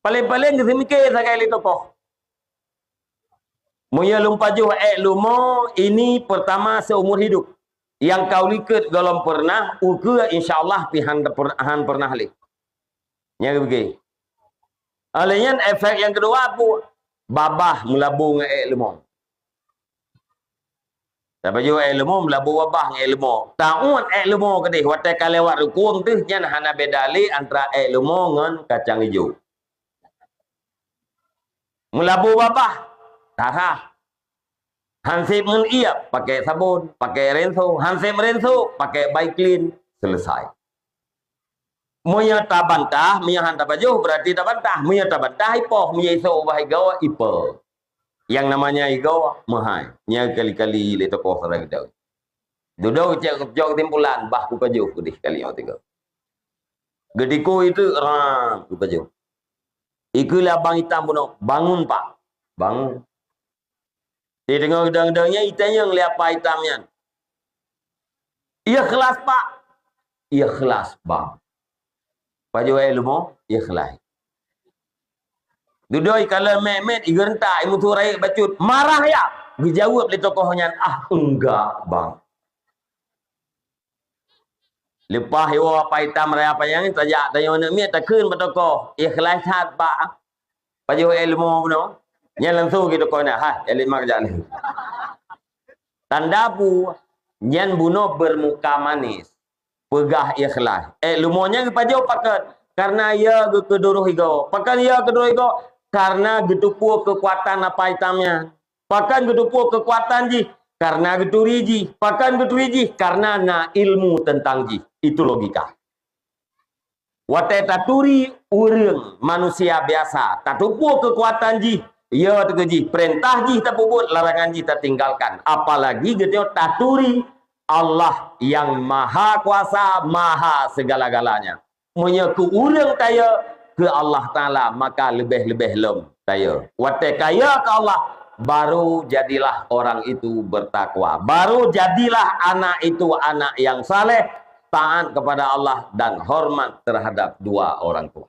Paléng-paléng geuseumiké sagai lé tokoh. Meunyoe lôn pajoh ék leumo, ini pertama seumur hidup. Nyang ka likot gohlom pernah, ukeue insya Allah pih han, han pernah lé. Nyan geubeugi. Oleh nyan efek nyang keudua peue? Babah meulabu ngon ék leumo. Tapajoh ék leumo meulabu babah ngon ék leumo. Tauet ék leumo keudeh watée ka lewat rukong teuh nyan hana beda lé antara ék leumo ngon kacang ijo. Meulabu babah, tarah. Hanseb ngon ié, pakai sabon, pakai rinso. Hanseb rinso, pakai Vaseline. Selesai. Meunyoe tabantah, meunyoe han tapajoh, berarti tabantah. Meunyoe tabantah, ipoh. Meunyoe isoe ubah igoe, ipe. Yang namanya igoe, meuhai. Nyan kali-kali lé tokoh sagai geutanyoe. Dudoe cok, cok kesimpulan, bah kupajoh keudeh kali nyoe tiga. Geutikui teuk, ram, kupajoh. Ikeue lé abang itam bunoe, "Bangun, Pak. Bangun." Di teungoh geudong-geudong nyan, itanyong lé apa itam nyan, "Ikhlas, Pak?" "Ikhlas, Bang." Pajoh ék leumo, ikhlas. Dudoe ikalon mét-mét, igeurentak, imusoh rayeuk bacut. "Marah ya?" Geujaweueb lé tokoh nyan, "Ah, enggak, Bang." Leupah iwoe apa itam raya panyang, tajak tanyoe aneuk miet, takheun bak tokoh, "Ikhlas that, Bang." Pajoh ék leumo bunoe. Nyan langsung geutokoh na, "Hai, ék lima kejak ni." Tanda peue? Nyan bunoe bermuka manis. Peugah ikhlas. Ék leumo nyan geupajoh pakon? Karena ya geukeudurôh igoe. Pakon ya keudurôh igoe? Karena geuteupeue keukuatan apa itam nyan. Pakon geuteupeue keukuatan jih? Karena geuturi jih. Pakon geuturi jih? Karena na ilmu tentang jih. Itu logika. Watée taturi ureuëng manusia biasa, tateupeue keukuatan jih, ya teukeujih, peurintah jih tapeubuet, larangan jih tatinggalkan. Apalagi geutanyoe taturi Allah yang Maha Kuasa, Maha segala-galanya. Meunyoe keu ureuëng taya, keu Allah Taala maka leubeh-leubeh lom taya. Watée kaya keu Allah, baru jadilah orang itu bertakwa. Baru jadilah anak itu anak yang saleh, taat kepada Allah dan hormat terhadap dua orang tua.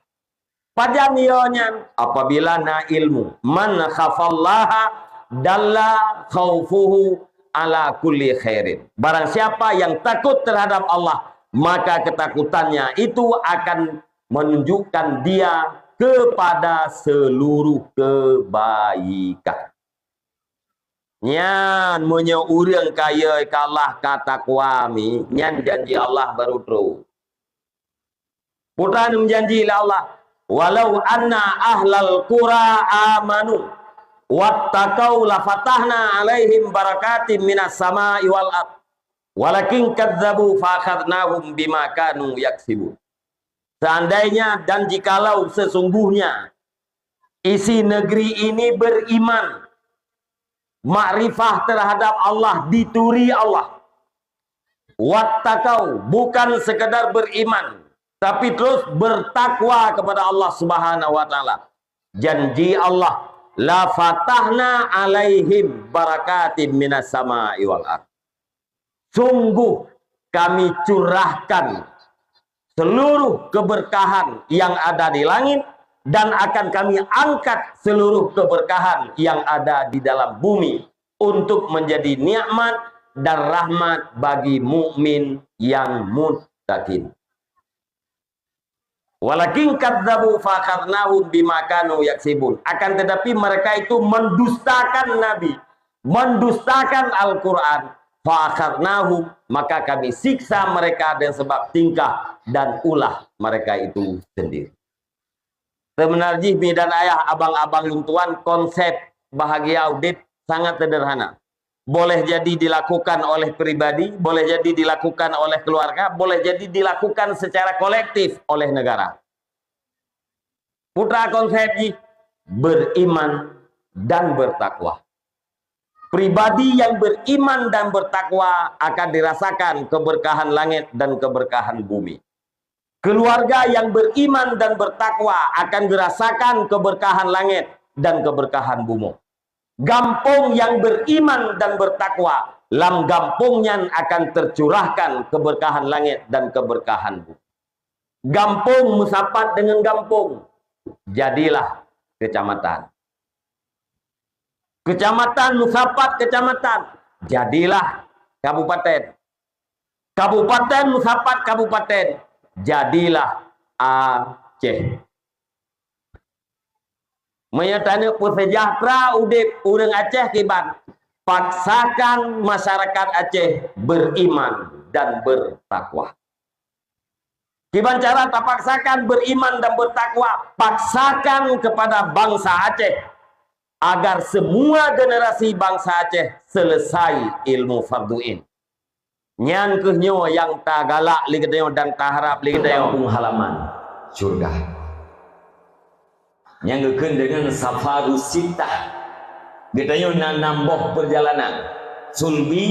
Pajan ya nyan? Apabila na ilmu. "Man khafallaha dalla khaufuhu ala kulli khairin." Barang siapa yang takut terhadap Allah, maka ketakutannya itu akan menunjukkan dia kepada seluruh kebaikan. Nyan meunyoe ureuëng kaya keu Allah ka takwa mi, nyan janji Allah baru trok. Putra neum janji lé Allah, "Walau anna ahlal qura amanu wattaqau lafatahna alaihim barakatim minas sama'i wal ard, walakin kadzabu fa akhadnahum bima kanu yaksibun." Seandainya dan jikalau sesungguhnya isi negeri ini beriman, makrifah terhadap Allah, dituri Allah, wattaqau, bukan sekadar beriman, tapi terus bertakwa kepada Allah Subhanahu wa Taala. Janji Allah, "La fatahna alaihim barakatim minas sama'i wal ard." Sungguh Kami curahkan seluruh keberkahan yang ada di langit, dan akan Kami angkat seluruh keberkahan yang ada di dalam bumi untuk menjadi nikmat dan rahmat bagi mukmin yang muttaqin. "Walakin kadzabu fa akhadnahum bima kanu yaksibun." Akan tetapi mereka itu mendustakan Nabi, mendustakan Al-Quran. "Fa akhadnahum," maka Kami siksa mereka dengan sebab tingkah dan ulah mereka itu sendiri. Sebenarnya jih mi dan ayah, abang-abang lôn tuan, konsep bahagia udeb sangat sederhana. Boleh jadi dilakukan oleh pribadi, boleh jadi dilakukan oleh keluarga, boleh jadi dilakukan secara kolektif oleh negara. Putra konsep jih, beriman dan bertakwa. Pribadi yang beriman dan bertakwa akan dirasakan keberkahan langit dan keberkahan bumi. Keluarga yang beriman dan bertakwa akan dirasakan keberkahan langit dan keberkahan bumi. Gampông yang beriman dan bertakwa Lam gampông nyan akan tercurahkan keberkahan langit dan keberkahan bumi. Gampông meusapat deungon gampông, jadilah kecamatan. Kecamatan meusapat kecamatan, jadilah kabupaten. Kabupaten meusapat kabupaten, jadilah Aceh. Meunyoe taneuk peusejahtera udeb ureuëng Aceh kiban, paksakan masyarakat Aceh beriman dan bertakwa. Kiban cara tapaksakan beriman dan bertakwa, paksakan kepada bangsa Aceh agar semua generasi bangsa Aceh selesai ilmu fardu ain. Nyan kheueh nyoe nyang tagalak lé geutanyoe dan taharab lé geutanyoe. Kampung halaman, syurga. Nyang geukheun deungon safarus sittah. Geutanyoe na nam boh peurjalanan. Sulbi,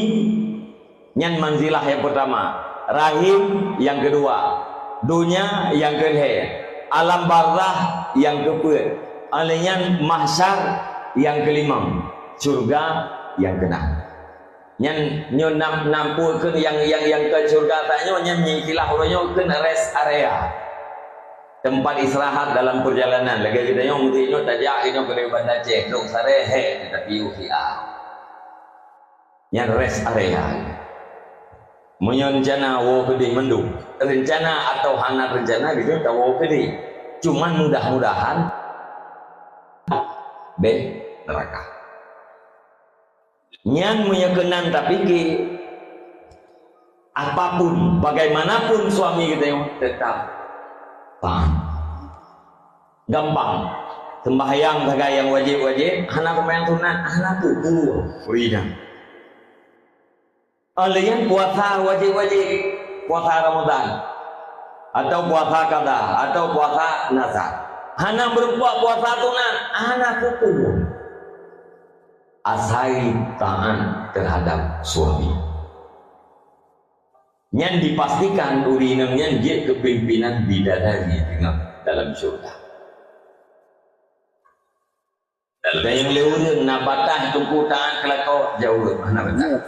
nyan manzilah nyang peurtama. Rahim, nyang keudua. Donya, nyang keulhée. Alam barzakh, nyang keupeuet. Alèh nyan mahsyar, nyang keulimong. Syurga, nyang keunam. Nyan nyoe nam, nam peue kheun nyang, nyang, nyang keu syurga tanyoe nyan, nyang istilah uroe nyoe kheun rest area. Tempat istirahat dalam perjalanan. Lagèe geutanyoe meuti nyoe tajak inoe keu Banda Aceh, trok Sareh, hek, tapi U V A. Nyan rest area. Meunyoe rencana woe keudeh mandum, rencana atau hana rencana gitu tawoe keudeh. Cuman mudah-mudahan beh neraka. Nyan meunyoe keunan tapike, apapun, bagaimanapun suami geutanyoe, tetap taat. Gampang. Sembahyang sagai nyang wajéb-wajéb, hana sembahyang sunat, hana tupu. Free dah. Alèh nyan puasa wajéb-wajéb, puasa Ramadan, atau puasa qada, atau puasa nazar. Hana meurumpok puasa sunat, hana tupu. Asai taat terhadap suami. Nyan dipastikan ureueng inong nyan jeuet keu pimpinan bidadari teungoh dalam syurga. Dan nyang lé ureueng na bataih teungku taat keu lakoe, jaweueb hana bataih.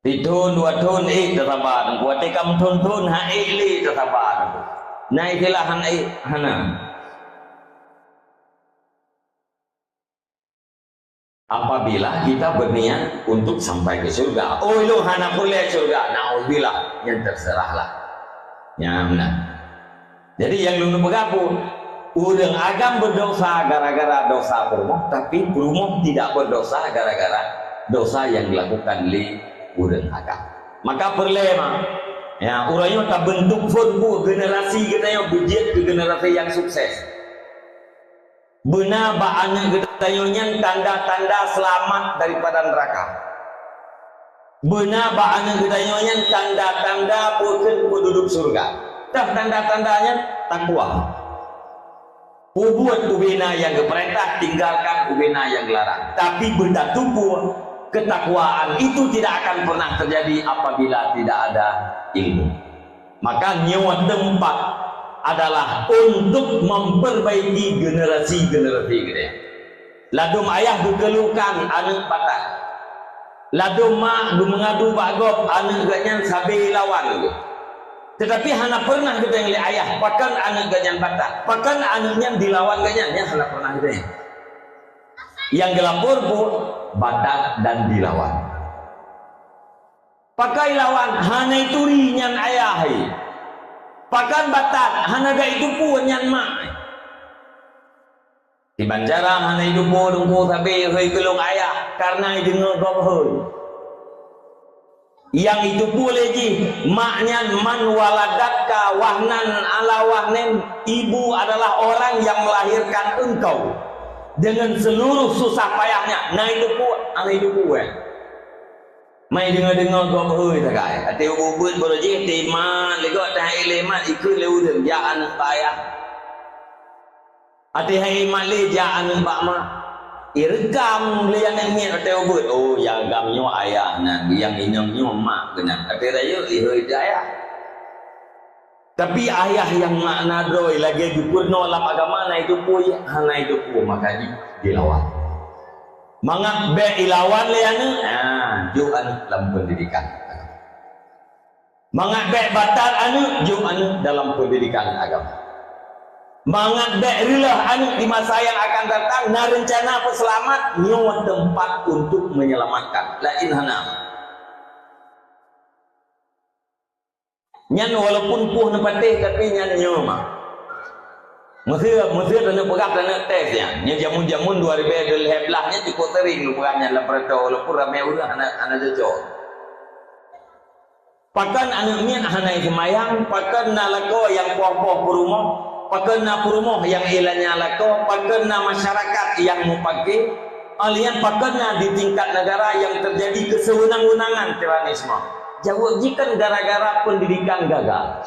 Sithon dua thon ék tasaba teungku, watèe ka meuthon-thon han ék lé tasaba teungku. Na istilah han ék, hana. Apabila kita berniat untuk sampai ke surga. Oh, ilôn hana peureulèe syurga. Naudzubillah. Nyan terserahlah. Nyan meunan. Jadi, nyang lôn peugah peue? Ureueng agam berdosa gara-gara dosa peurumoh, tapi peurumoh tidak berdosa gara-gara dosa yang dilakukan lé ureueng agam. Maka peureulèe ma, ya, uroe nyoe tabentuk phon bu generasi geutanyoe beujeuet keu generasi yang sukses. Beuna bak aneuk geutanyoe nyan tanda-tanda seulamat daripada neuraka. Beuna bak aneuk geutanyoe nyan tanda-tanda peue kheun peududuek syurga. Tah tanda-tanda nyan takwa. Peubuet ubena nyang geupeurintah, tinggalkan ubena nyang geularang. Tapi beutatupeue, ketakwaan itu tidak akan pernah terjadi apabila tidak ada ilmu. Maka nyoe teumpat adalah untuk memperbaiki generasi-generasi geutanyoe. Ladôm ayah geukeuluhkan aneuk batat. Ladôm mak geumeungadu bak gob aneuk geuh nyan sabe lawan geuh. Teutapi hana peureunah geutanyong lé ayah, pakon aneuk geuh nyan batat, pakon aneuk nyan dilawan geuh nyan, nyan hana peureunah geutanyong. Nyang geulapor buet batat dan dilawan. Pakon lawan, hana ituri nyan ayah, hai. Pakon batat, hana geutupeue nyan mak, hai. Kiban cara hana itupeue teungku sabe hôi keu lôn ayah, kareuna ideungoe gob hôi. Nyang itupeue lé jih, mak nyan man waladatka wahnan ala wahnin, ibu adalah orang yang melahirkan engkau dengan seluruh susah payahnya. Na itupeue, hana itupeue. Mai deungoe-deungoe gob hôi sagai. Até ubeuet-ubeuet baroe jih, até mat lé gob, teuhai lé mat, ikheun lé ureueng, jak aneuk bak ayah. Até hai mat lé, jak aneuk bak mak. Ireukam lé aneuk miet até ubeuet. Oh, nyang agam nyoe ayah nan, nyang inong nyoe mak keunan. Até rayeuk, ihôi teu ayah. Tapi ayah nyang makna droe lagèe geupeurunoe lam agama na itupeue, hana itupeue, maka jih dilawan. Mangat bèk ilawan lé aneuk, ha, jok aneuk lam pendidikan. Mangat bèk batat aneuk, jok aneuk dalam pendidikan agama. Mangat bèk reuloh aneuk di masa yang akan datang, na reuncana peuseulamat, nyoe teumpat untuk menyelamatkan. Laén hana. Nyan walaupun poh neupatéh, tapi nyan nyoe mah. Meuseu, meuseu taneuk peugah, taneuk tes nyan. Nyoe jameun-jameun dua ribèe dua lhèe blaih nyan cukôp sering lôn peugah nyan lam peuratoe, walaupun ramé ureueng hana, hana cocok. Pakon aneuk miet hana seumayang, pakon na lakoe nyang poh-poh peurumoh, pakon na peurumoh nyang ilanya lakoe, pakon na masyarakat nyang mupake, alèh nyan pakon na di tingkat negara nyang teujadi kesewenang-wenangan tiranisme. Jaweueb jih kan gara-gara pendidikan gagal.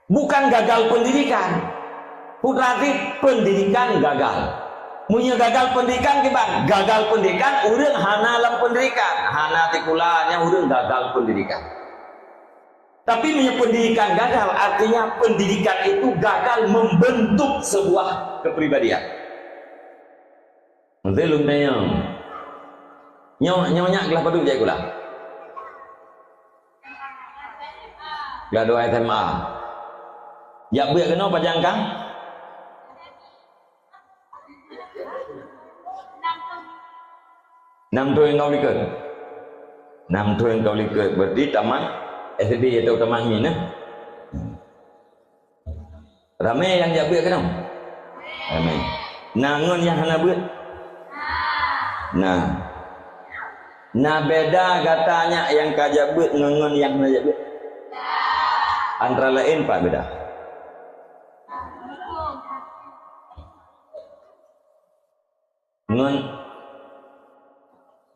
Bukan gagal pendidikan. Putra jih pendidikan gagal. Meunyoe gagal pendidikan, kiban gagal pendidikan, ureueng hana lam pendidikan, hana sikula, nyan ureueng gagal pendidikan. Tapi meunyoe pendidikan gagal, artinya pendidikan itu gagal membentuk sebuah kepribadian. Meuteulheueh lôn tanyong. Nyoe, nyoe nyak glah padub jai sikula? Glah dua S M A. Jak beuet keunoe pajan kah? Nam thôn ka u likot. Nam thôn ka u likot, berarti tamat S D atau tamat min, eh? Ramé nyang jak beuet keunoe? Ramé. Na ngon nyang hana beuet? Na. Na beda gata nyak nyang ka jak beuet ngon, ngon nyang hana jak beuet? Antara laén pat beda? Ngon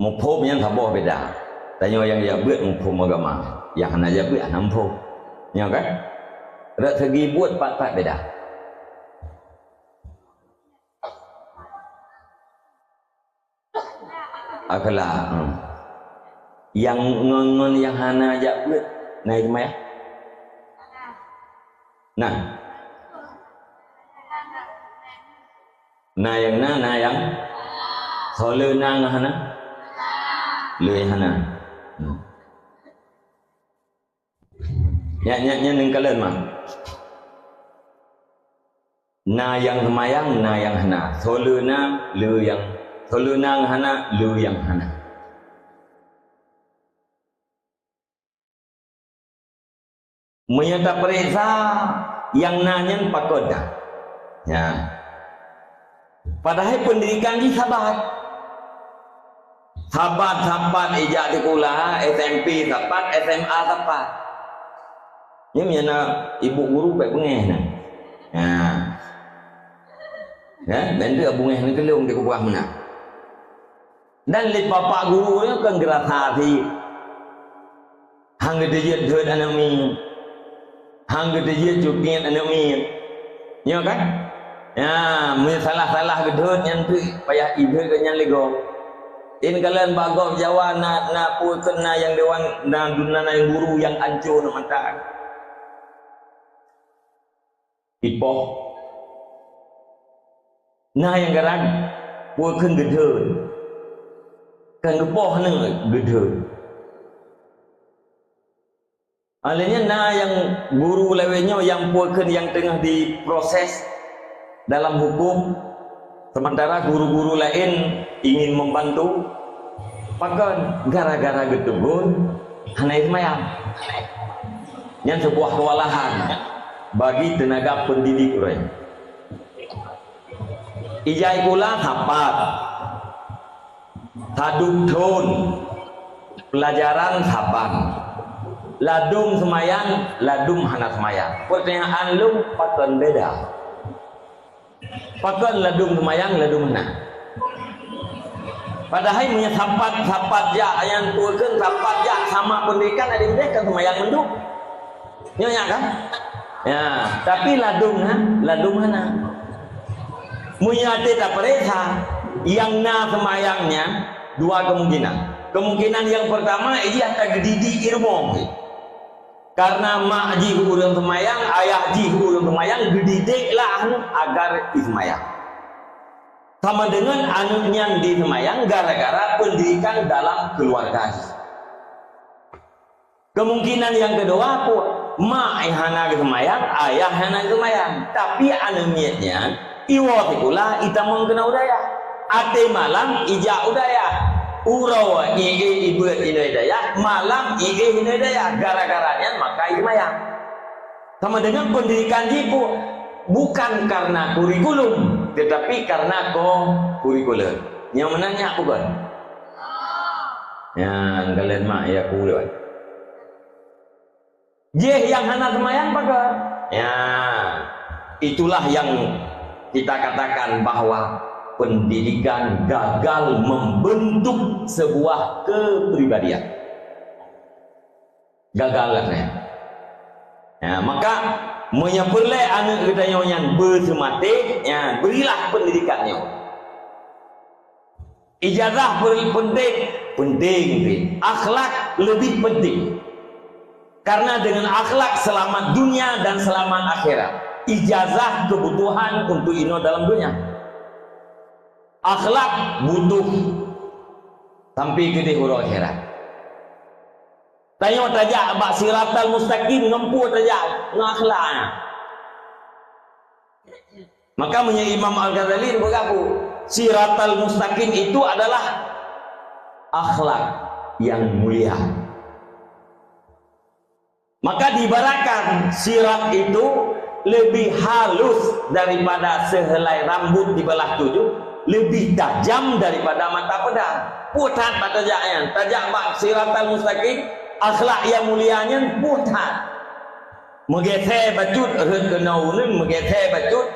muphom nyan saboh beda. Tanyoe nyang jak beuet muphom agama, nyang hana jak beuet hana muphom. Nyoe kan? Rot segi buet pat-pat beda. Akhlak, hmm. Nyang ngon, ngon nyang hana jak beuet, na seumayang? Nah. Na nyang na, na nyang soe le na ngon hana? Le hana. Hmm. Nyan, nyan, nyan neukalon mah. Na nyang seumayang, na nyang hana. Soe le na, le nyang, soe le na ngon hana, le nyang hana. Meunyoe tapareksa nyang na nyan pakon na. Ya. Padahai pendidikan jih sabat. Sabat, sabat ijak sikula, S M P sabat, S M A sabat. Nyan meunyoe na ibu guru bèk beungèh na. Ya. Ya, bèk teuka beungèh na keu lôn di kupeugah meunan. Dan lé bapak guru nyoe kan geurasa sit. Han geuteujeuet dheut aneuk miet. Han geuteujeuet cutiet aneuk miet. Nyoe kan? Ya, meunyoe salah-salah geudheut nyan teuk payah idheut geuh nyan lé gob. In kalon bak gob Jawa na, na peue kheun na nyang dewan, na, na, na guru nyang anco aneuk mata. Ipoh. Na nyang garan peue kheun geudheut. Kan geupoh aneuk geudheut. Alèh nyan na nyang guru lawét nyoe nyang peue kheun nyang teungoh diproses dalam huköm. Sementara guru-guru laén ingin membantu, pakon? Gara-gara geuteugôn hana seumayang. Nyan sebuah kewalahan bagi tenaga pendidik ureueng. Ijak sikula sapat, sadum thôn, pelajaran saban, ladum seumayang, ladum hana seumayang. Pertanyaan lôn, pakon beda? Pakon ladum seumayang, ladum hana? Padahai meunyoe sapat, sapat jak, nyang tukeun sapat jak sama pendidikan, adak ideh kan seumayang mandum. Nyoe nyak kan? Ya, tapi ladum na, ladum hana. Meunyoe até tapareksa, nyang na seumayang nyan dua kemungkinan. Kemungkinan nyang pertama, ijih ata geudidik ilmu. Karena mak jih ureueng seumayang, ayah jih ureueng seumayang, geudidik lah aneuk agar iseumayang. Sama dengan aneuk nyan diseumayang gara-gara pendidikan dalam keluarga. Kemungkinan yang kedua, pu-, mak nyang hana geuseumayang, ayah hana geuseumayang. Tapi aneuk miet nyan, iwoe sikula itamong keunoe u dayah. Até malam ijak u dayah. Uroe ié ibeuet inoe dayah, malam ié inoe dayah. Gara-gara nyan maka iseumayang. Sama dengan pendidikan jih pu-, bukan karena kurikulum, tetapi karena ko-, kurikuler. Nyang meunan nyak bukan? Nyan, kalian mak ya ku lewat. Jih nyang hana seumayang pakai. Ya, itulah yang kita katakan bahwa pendidikan gagal membentuk sebuah kepribadian. Gagal lah, eh. Ya, maka, meunyoe peureulée aneuk geutanyoe nyan beuseumaté, ya, berilah pendidikan nyoe. Ijazah per-, penting, penting, penting. Akhlak lebih penting. Karena dengan akhlak selamat dunia dan selamat akhirat. Ijazah kebutuhan untuk inoe dalam dunia. Akhlak butuh sampai keudeh uroe akhirat. Tanyoe tajak bak siratal mustaqim ngon peue tajak? Ngon akhlak. Maka meunyoe Imam Al-Ghazali beugabung, siratal mustaqim itu adalah akhlak yang mulia. Maka diibaratkan sirat itu lebih halus daripada sehelai rambut dibelah tujuh, lebih tajam daripada mata pedang. Peue that bak tajak nyan, tajak bak siratal mustaqim, akhlak yang mulia nyan peue that. Meugeusé bacut rhot keunoe uneun, meugeusé bacut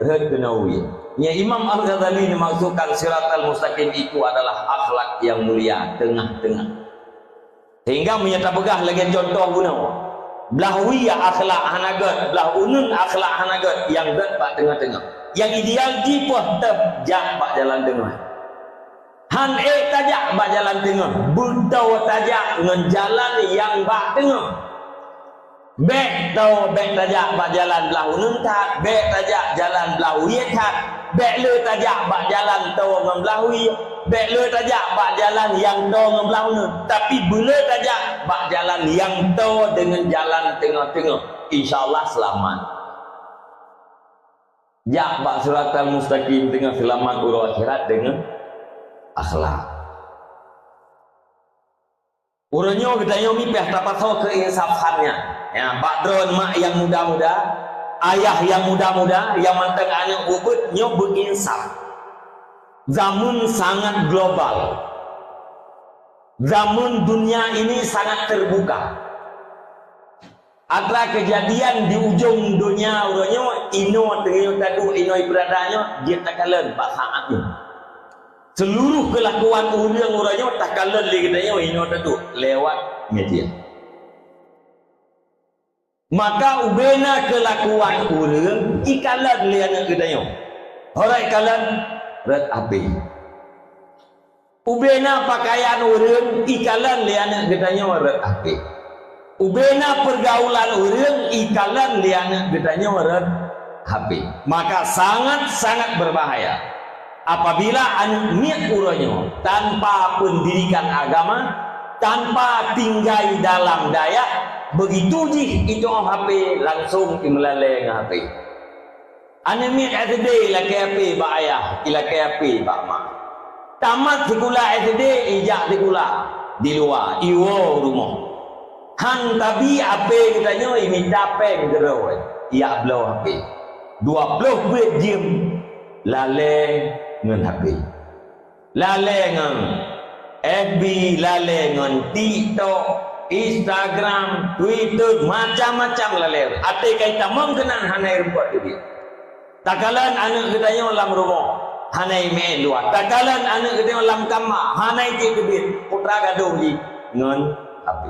rhot keunoe wie. Nyan Imam Al-Ghazali meumaksudkan siratal mustaqim itu adalah akhlak yang mulia, tengah-tengah. Sehingga meunyoe tapeugah lagée contoh bunoe, blah wie akhlak hana gét, blah uneun akhlak hana gét, nyang gét bak teungoh-teungoh. Nyang ideal jih peue teuh jak bak jalan teungoh. Han ék tajak bak jalan teungoh, beutôi tajak ngon jalan nyang bak teungoh. Bék toe bék tajak bak jalan blah uneun that, bék tajak jalan blah wie that, bék le tajak bak jalan toe ngon blah wie, bék le tajak bak jalan nyang toe ngon blah uneun, tapi beule tajak bak jalan nyang toe deungon jalan teungoh-teungoh. Insya Allah seulamat. Jak bak siratal mustaqim teungoh seulamat uroe akhirat deungon akhlak. Uroe nyoe geutanyoe mipéh tapasoe keuinsafan nyan. Ya, bak droe mak nyang muda-muda, ayah nyang muda-muda, nyang mantong aneuk ubit nyoe beuinsaf. Zaman sangat global. Zaman dunia ini sangat terbuka. Atra keujadian di ujong donya uroe nyoe, inoe teungoh taduek, inoe ipeurada nyoe, jeuet takalon bak saát nyoe. Seuluruh keulakuan ureuëng uroe nyoe takalon lé geutanyoe inoe taduek lewat media. Maka ubena keulakuan ureuëng ikalon lé aneuk geutanyoe. Horai kalon rot api. Ubena pakaian ureuëng ikalon lé aneuk geutanyoe rot api. Ubena peurgaulan ureuëng ikalon lé aneuk geutanyoe rot api. Maka sangat-sangat berbahaya apabila aneuk miet uroe nyoe tanpa pendidikan agama, tanpa tinggai dalam dayah, begitu jih itoe H P langsung imeulalée ngon H P. Aneuk miet S D ilakée H P bak ayah, ilakée H P bak mak. Tamat sikula S D ijak sikula di luwa, iwoe rumoh. Han tabi H P geutanyoe imita péng keudroe, ijak bloe H P. Dua ploh peuet jeuem lalée ngon H P. Lalée ngon F B, lalée ngon TikTok, Instagram, Twitter, macam-macam lalée. Até kai tamong keunan hana rumpok teubiet. Takalon aneuk geutanyoe lam rumoh, hana imeu'en luwa. Takalon aneuk geutanyoe lam kama, hana cit teubiet. Putra gadôh jih ngon H P.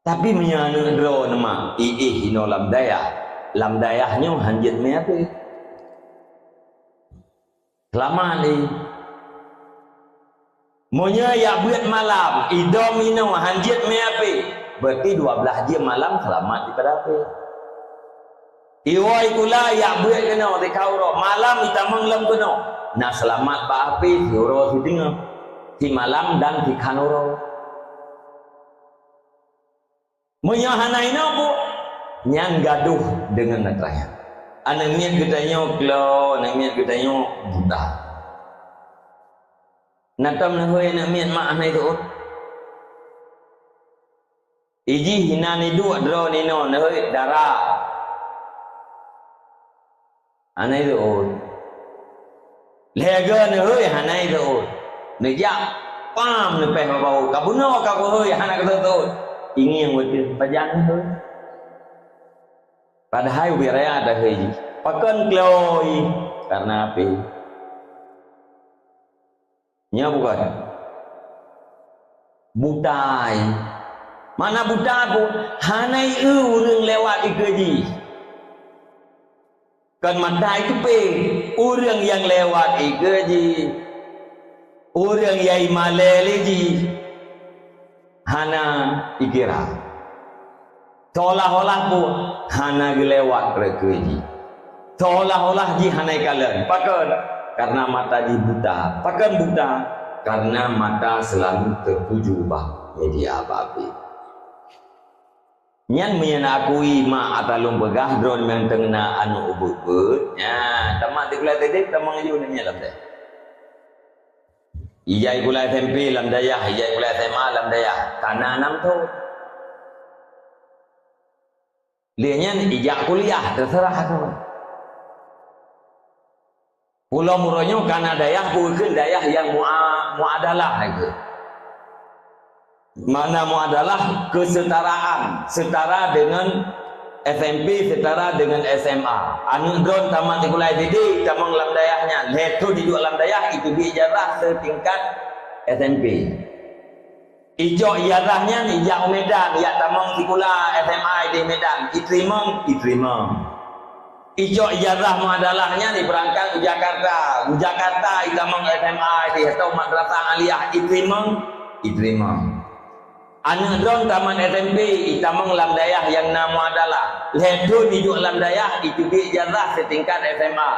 Tapi meunyoe aneuk droe neumak iéh inoe lam dayah, lam dayah nyoe hanjeuet mé H P. Seulamat lé. Meunyoe jak beuet malam, idom inoe hanjeuet mé H P, berarti dua belas jeuem malam seulamat dipada H P. Iwoe kula yak buet keunoe sikhan uroe, malam itamong lom keunoe. Na seulamat bak api siuroe siteungoh, simalam dan sikhan uroe. Meunyoe hana inoe bu, nyan gadoh deungon atra nyan. Aneuk miet geutanyoe klo, aneuk miet geutanyoe buta. Na tom neuhôi aneuk miet mak hana iteuôt. Ijih inan iduek droe ninoe neuhôi dara. Hana iteuôt. Lhée goe neuhôi hana iteuôt. Neujak pam neupéh babah, ka bunoe ka kuhôi hana kateuôt. Ingieng watée pajan neuhôi. Padahai ubit raya dahôi jih. Pakon klo i? Karena api. Nyoe bukan. Buta i. Makna buta bu, hana i eu ureuëng lewat ikeue jih. Kon mata ikeue pih, ureuëng nyang lewat ikeue jih. Ureuëng nyang imalée lé jih. Hana ikira. Seolah-olah pun hana geulewat rot keue jih. Seolah-olah jih hana ikalon. Pakon? Karena mata jih buta. Pakon buta? Karena mata selalu tertuju bak media babi. Nyan meunyoe na akui mak ata lôn peugah droe nyang teungoh na aneuk ubeuet-beuet. Nya, tamat sikula S D, tamong aju nyan lam deh. Ijak sikula S M P lam dayah, ijak sikula S M A lam dayah. Kana nam thon. Lheueh nyan ijak kuliah, teuseurah tu. Pulo Muro nyoe kana dayah, bukon dayah nyang mua-, muadalah itu. Makna muadalah kesetaraan, setara dengan S M P, setara dengan S M A. Aneuk droen tamat sikula S D, tamong lam dayah nyan. Lheueh thon iduek lam dayah, iteubiet ijazah setingkat S M P. Icok ijazah nyan ijak u Medan, ijak tamong sikula S M A di Medan. Iteurimong, iteurimong. Icok ijazah muadalah nyan ibeurangkat u Jakarta. U Jakarta itamong S M A di atau madrasah aliyah, iteurimong, iteurimong. Aneuk droen tamat S M P, itamong lam dayah nyang na muadalah. Lheueh thon iduek lam dayah, iteubiet ijazah setingkat S M A.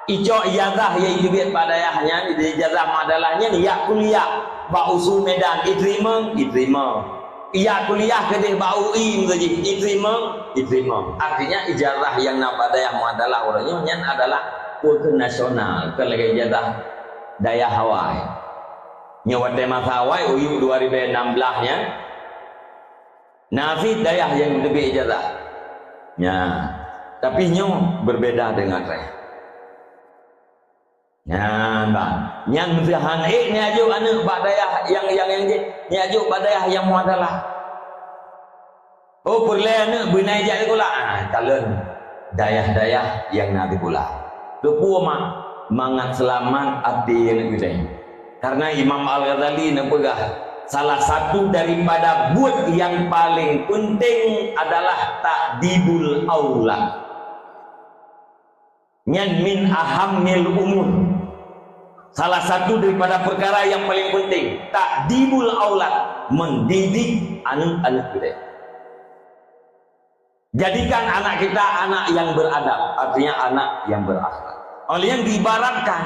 Icok ijazah nyang iteubiet bak dayah nyan, ijazah muadalah nyan, ijak kuliah bak U S U Medan, iteurimong, iteurimong. Ijak kuliah keudeh bak U I meunyoe jih, iteurimong, iteurimong. Artinya, ijazah nyang na bak dayah muadalah uroe nyoe nyan adalah ukeue nasional, kon lagée ijazah dayah awai. Nyoe watée masa awai, U Y U dua ribu enam belas nyan, na cit dayah nyang teubiet ijazah. Nya, tapi nyoe berbeda dengan raya. Nyan, bang. Nyan meusahan, eh, neuajoh aneuk bak dayah nyang, nyang, nyang jih, neuajoh bak dayah nyang muadalah. Oh, peureulée aneuk beuna ijak sikula. Ah, kalon dayah-dayah nyang na sikula. Teupeu mak, mangat seulamat até aneuk geutanyoe. Karena Imam Al-Ghazali neupeugah, salah satu daripada buet yang paling penting adalah ta'dibul aulad. Nyan min ahammil umur. Salah satu daripada perkara yang paling penting, ta'dibul aulad, mendidik aneuk-aneuk geutanyoe. Jadikan anak kita anak yang beradab, artinya anak yang berakhlak. Oleh yang diibaratkan,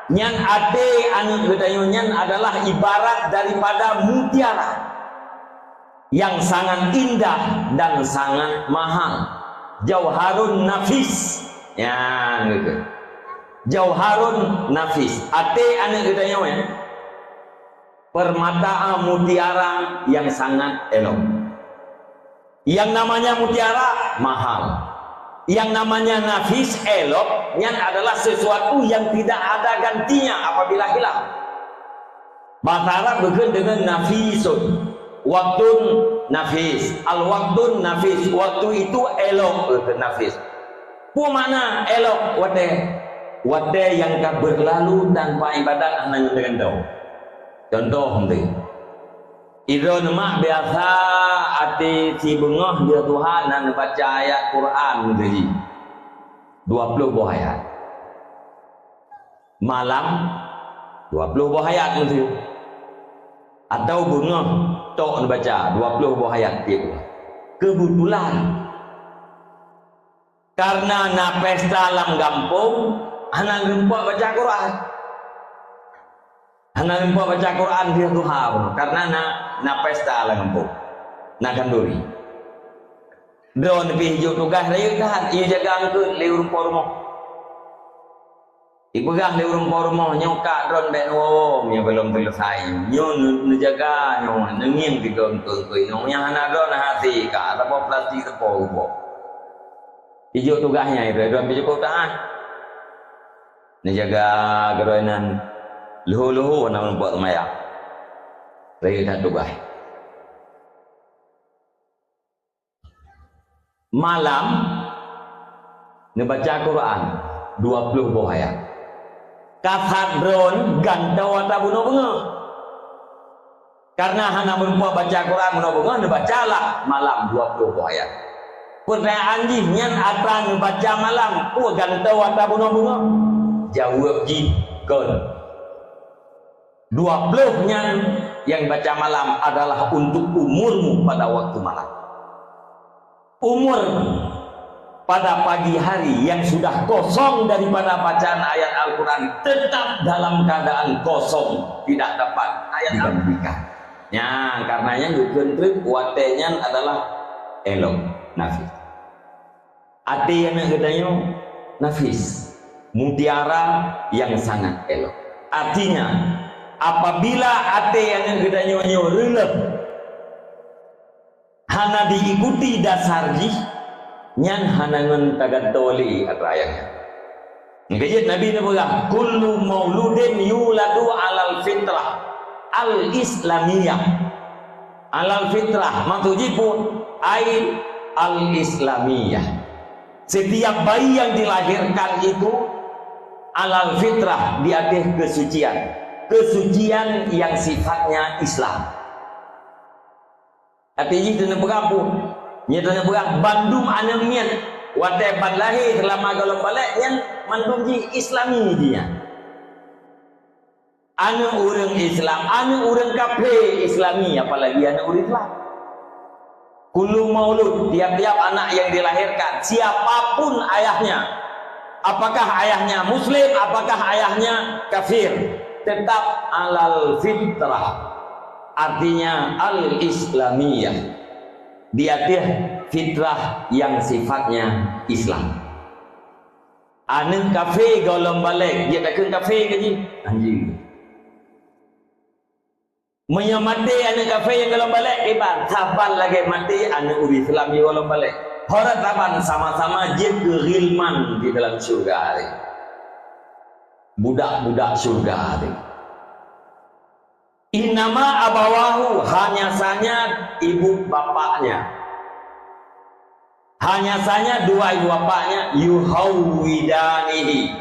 nyan até aneuk geutanyoe nyan adalah ibarat daripada mutiara yang sangat indah dan sangat mahal. Jauharun nafis. Nyan gitu. Jauharun nafis. Até aneuk geutanyoe, ya. Permata mutiara yang sangat elok. Yang namanya mutiara mahal. Yang namanya nafis, elok, nyan adalah sesuatu yang tidak ada gantinya apabila hilang. Bahasa Arab geukheun deungon nafisun. Waktun nafis. Al-waktun nafis. Waktu itu elok, geukheun nafis. Peue makna elok watée? Watée nyang ka berlalu tanpa ibadat hana ngon teugantung. Contoh, meuti. Idroe neumak biasa até sibeungoh lheueh tuha na neubaca ayat Quran meuti. Dua ploh boh ayat. Malam, dua ploh boh ayat meuti. Atau beungoh tok neubaca dua ploh boh ayat tiep. Keubeutulan. Karena na pesta lam gampông, hana geumeupat baca Quran. Hana geumeupat baca Quran di duha pun, karena na, na pesta lam gampông. Na khanduri. Droeneuh pih jok tugaih rayeuk that, ijaga eungkôt lé ureuëng po rumoh. Ipeugah lé ureuëng po rumoh, "Nyoe kak droeneuh bèk neuwoe-woe, nyoe gohlom seuleusai. Nyoe neu-, neujaga, nyoe neungieng keu droeneuh eungkôt-eungkôt nyoe. Nyang hana droeneuh hase kak, saboh plastik saboh ruboh." Ijok tugaih nyan, droeneuh pih cukup taát. Neujaga keu droeneuh nyan leuhô-leuhô hana geumeupat seumayang. Rayeuk that tugaih. Malam neubaca Quran dua ploh boh ayat. Kasat droeneuh gantoe atra bunoe beungoh. Karena hana meureumpok baca Quran bunoe beungoh, neubacalah malam dua ploh boh ayat. Peutanyaan jih, nyan atra neubaca malam peue gantoe atra bunoe beungoh? Jaweueb jih kon. Dua ploh nyan nyang baca malam adalah untuk umurmu pada waktu malam. Umur pada pagi hari yang sudah kosong daripada bacaan ayat Al-Quran tetap dalam keadaan kosong, tidak dapat ayat Al-Quran. Digantikan. Nya, karenanya geukheun treuk watèe nyan adalah elok, nafis. Até aneuk geutanyoe nafis, mutiara yang sangat elok. Artinya, apabila até aneuk geutanyoe nyoe reuleuh, hana diikuti dasar jih, nyan hana ngon tagantoe lé atra ayah nyan. Nyang keujeuet Nabi neupeugah, "Kullu mauludin yuladu alal fitrah al-islamiyah." Alal fitrah, maksud jih peue? Ai al-islamiyah. Setiap bayi yang dilahirkan itu alal fitrah, di atas kesucian. Kesucian yang sifatnya Islam. Arti jih teuneuk peugah peue? Nyan teuneuk peugah bandum aneuk miet watèe ban lahé seulama gohlom balek nyan mandum jih Islami jih nyan. Aneuk ureueng Islam, aneuk ureueng kafé Islami, apalagi aneuk ureueng Islam. Kullu maulud, tiap-tiap anak yang dilahirkan, siapapun ayahnya, apakah ayahnya muslim, apakah ayahnya kafir, tetap alal fitrah, artinya al-islamiyah, di atas fitrah yang sifatnya Islam. Aneuk kafé gohlom balek, jeuet takheun kafé keu jih? Anjeue. Meunyoe maté aneuk kafé nyang gohlom balek, kiban, saban lagèe maté aneuk ureueng Islam nyang gohlom balek. Ho rot saban sama-sama jeuet keu ghilman di dalam syeuruga teuh. Budak-budak syeuruga teuh. Innama abawahu, hanya saja ibu bapaknya. Hanya saja dua ibu bapaknya, yuhawwidanihi,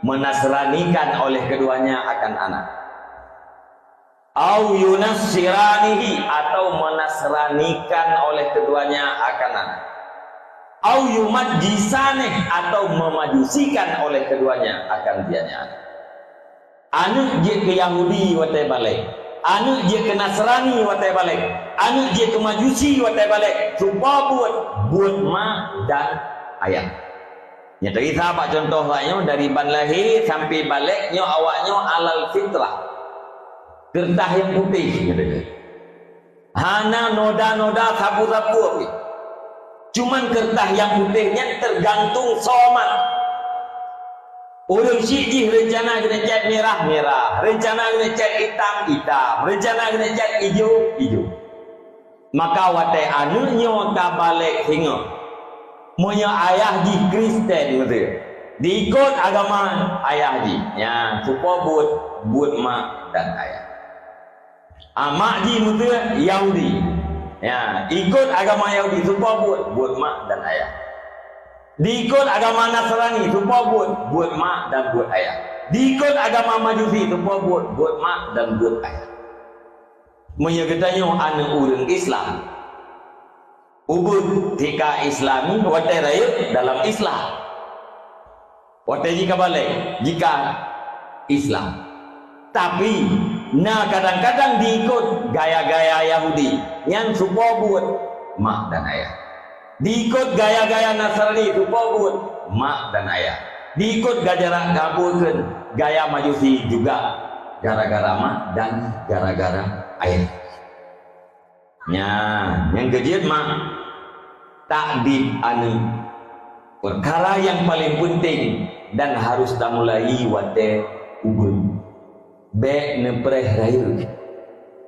menasranikan oleh keduanya akan anak. Au yunassiranihi, atau menasranikan oleh keduanya akan anak. Au yumajjisanihi, atau memajusikan oleh keduanya akan dianya anak. Aneuk jeuet keu Yahudi watèe balek. Aneuk jeuet keu Nasrani watèe balek. Aneuk jeuet keu Majusi watèe balek. Cuba buet, buet mak dan ayah. Nyan tadi sahabat contoh awak nyoe dari ban lahé sampai balek nyoe awak nyoe alal fitrah. Keureutah nyang putéh, kata dia. Hana noda-noda sapeue-sapeue pih. Cuman keureutah nyang putéh nyan teugantung soe mat. Ureueng syiek jih reuncana geuneuk cèt mirah, mirah. Reuncana geuneuk cèt itam, itam. Reuncana geuneuk cèt ijo, ijo. Maka watèe aneuk nyoe ka balek singoh, meunyoe ayah jih Kristen, meuteue, diikot agama ayah jih, nyan, cuba buet, buet mak dan ayah. Amak jih meuteue Yahudi. Ya, ikot agama Yahudi, cuba buet, buet mak dan ayah. Diikot agama Nasrani, cuba buet, buet mak dan buet ayah. Diikot agama Majusi, cuba buet, buet mak dan buet ayah. Meunyoe geutanyoe aneuk ureueng Islam, ubeuet tika Islami watèe rayeuk dalam Islam. Watèe jih ka balek, jih ka Islam. Tapi, na kadang-kadang diikot gaya-gaya Yahudi, nyan cuba buet mak dan ayah. Diikot gaya-gaya Nasrani, tupo buet mak dan ayah. Diikot gaya-gaya gaya Majusi juga gara-gara mak dan gara-gara ayah. Nyan, nyang keujeuet mak, takdib aneuk. Peukara nyang paleng peunteng dan harôh tamulai watée ubeut. Bék neupreh rayeuk.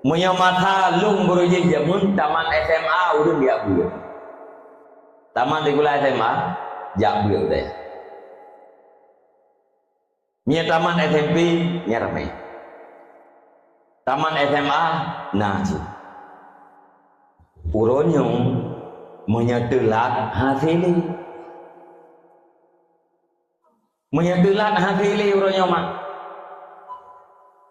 Meunyoe masa lôn beurujih jameun tamat S M A ureuëng jak beuet. Tamat sikula S M A, jak beuet deh. Meunyoe tamat S M P, nyan ramé. Tamat S M A, na cit. Uroe nyoe, meunyoe teulat, hase lé. Meunyoe teulat, hase lé uroe nyoe mak.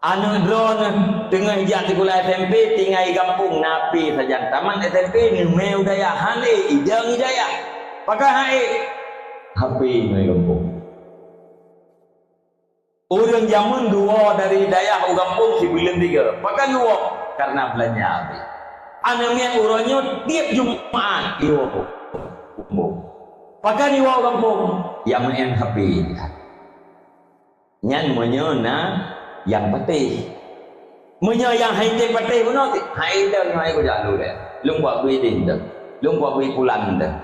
Aneuk droeneuh teungoh jak sikula S M P, tinggai gampông, na H P sajan. Tamat S M P, neumé u dayah, hana lé, idong i dayah. Pakon hana lé? H P ngon gampông. Ureuëng jameun geuwoe dari dayah u gampông sibuleuen tiga. Pakon geuwoe? Karena beulanja habéh. Aneuk miet uroe nyoe tieb Jumat iwoe u gampông. Pakon iwoe u gampông? Nyang meu'en H P. Nyan meunyoe na nyang patéh. Meunyoe nyang hana patéh bunoe, hai dong hai kujak lôn deh. Lôn buat bui deh dong. Lôn buat bui pulan dong.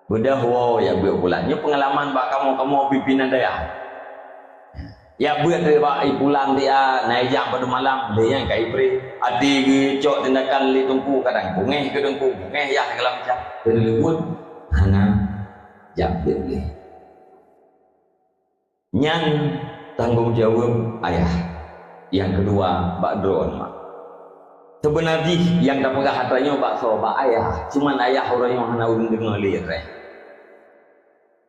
Beudôh woe jak beuet pulan. Nyoe peungalaman bak kamoe-kamoe pimpinan dayah. Jak beuet bak i pulan dia, na ijak padum malam, lé nyang ka ipreh. Até geucok tindakan lé teungku, kadang bungéh keu teungku, bungéh yah segala macam. Keu leubuet, hana jak beuet lé. Nyan tanggong jaweueb ayah. Nyang keudua bak droe mak. Seubeuna jih nyang tapeugah atra nyoe bak soe, bak ayah. Cuman ayah uroe nyoe hana ureuëng deungoe lé reh.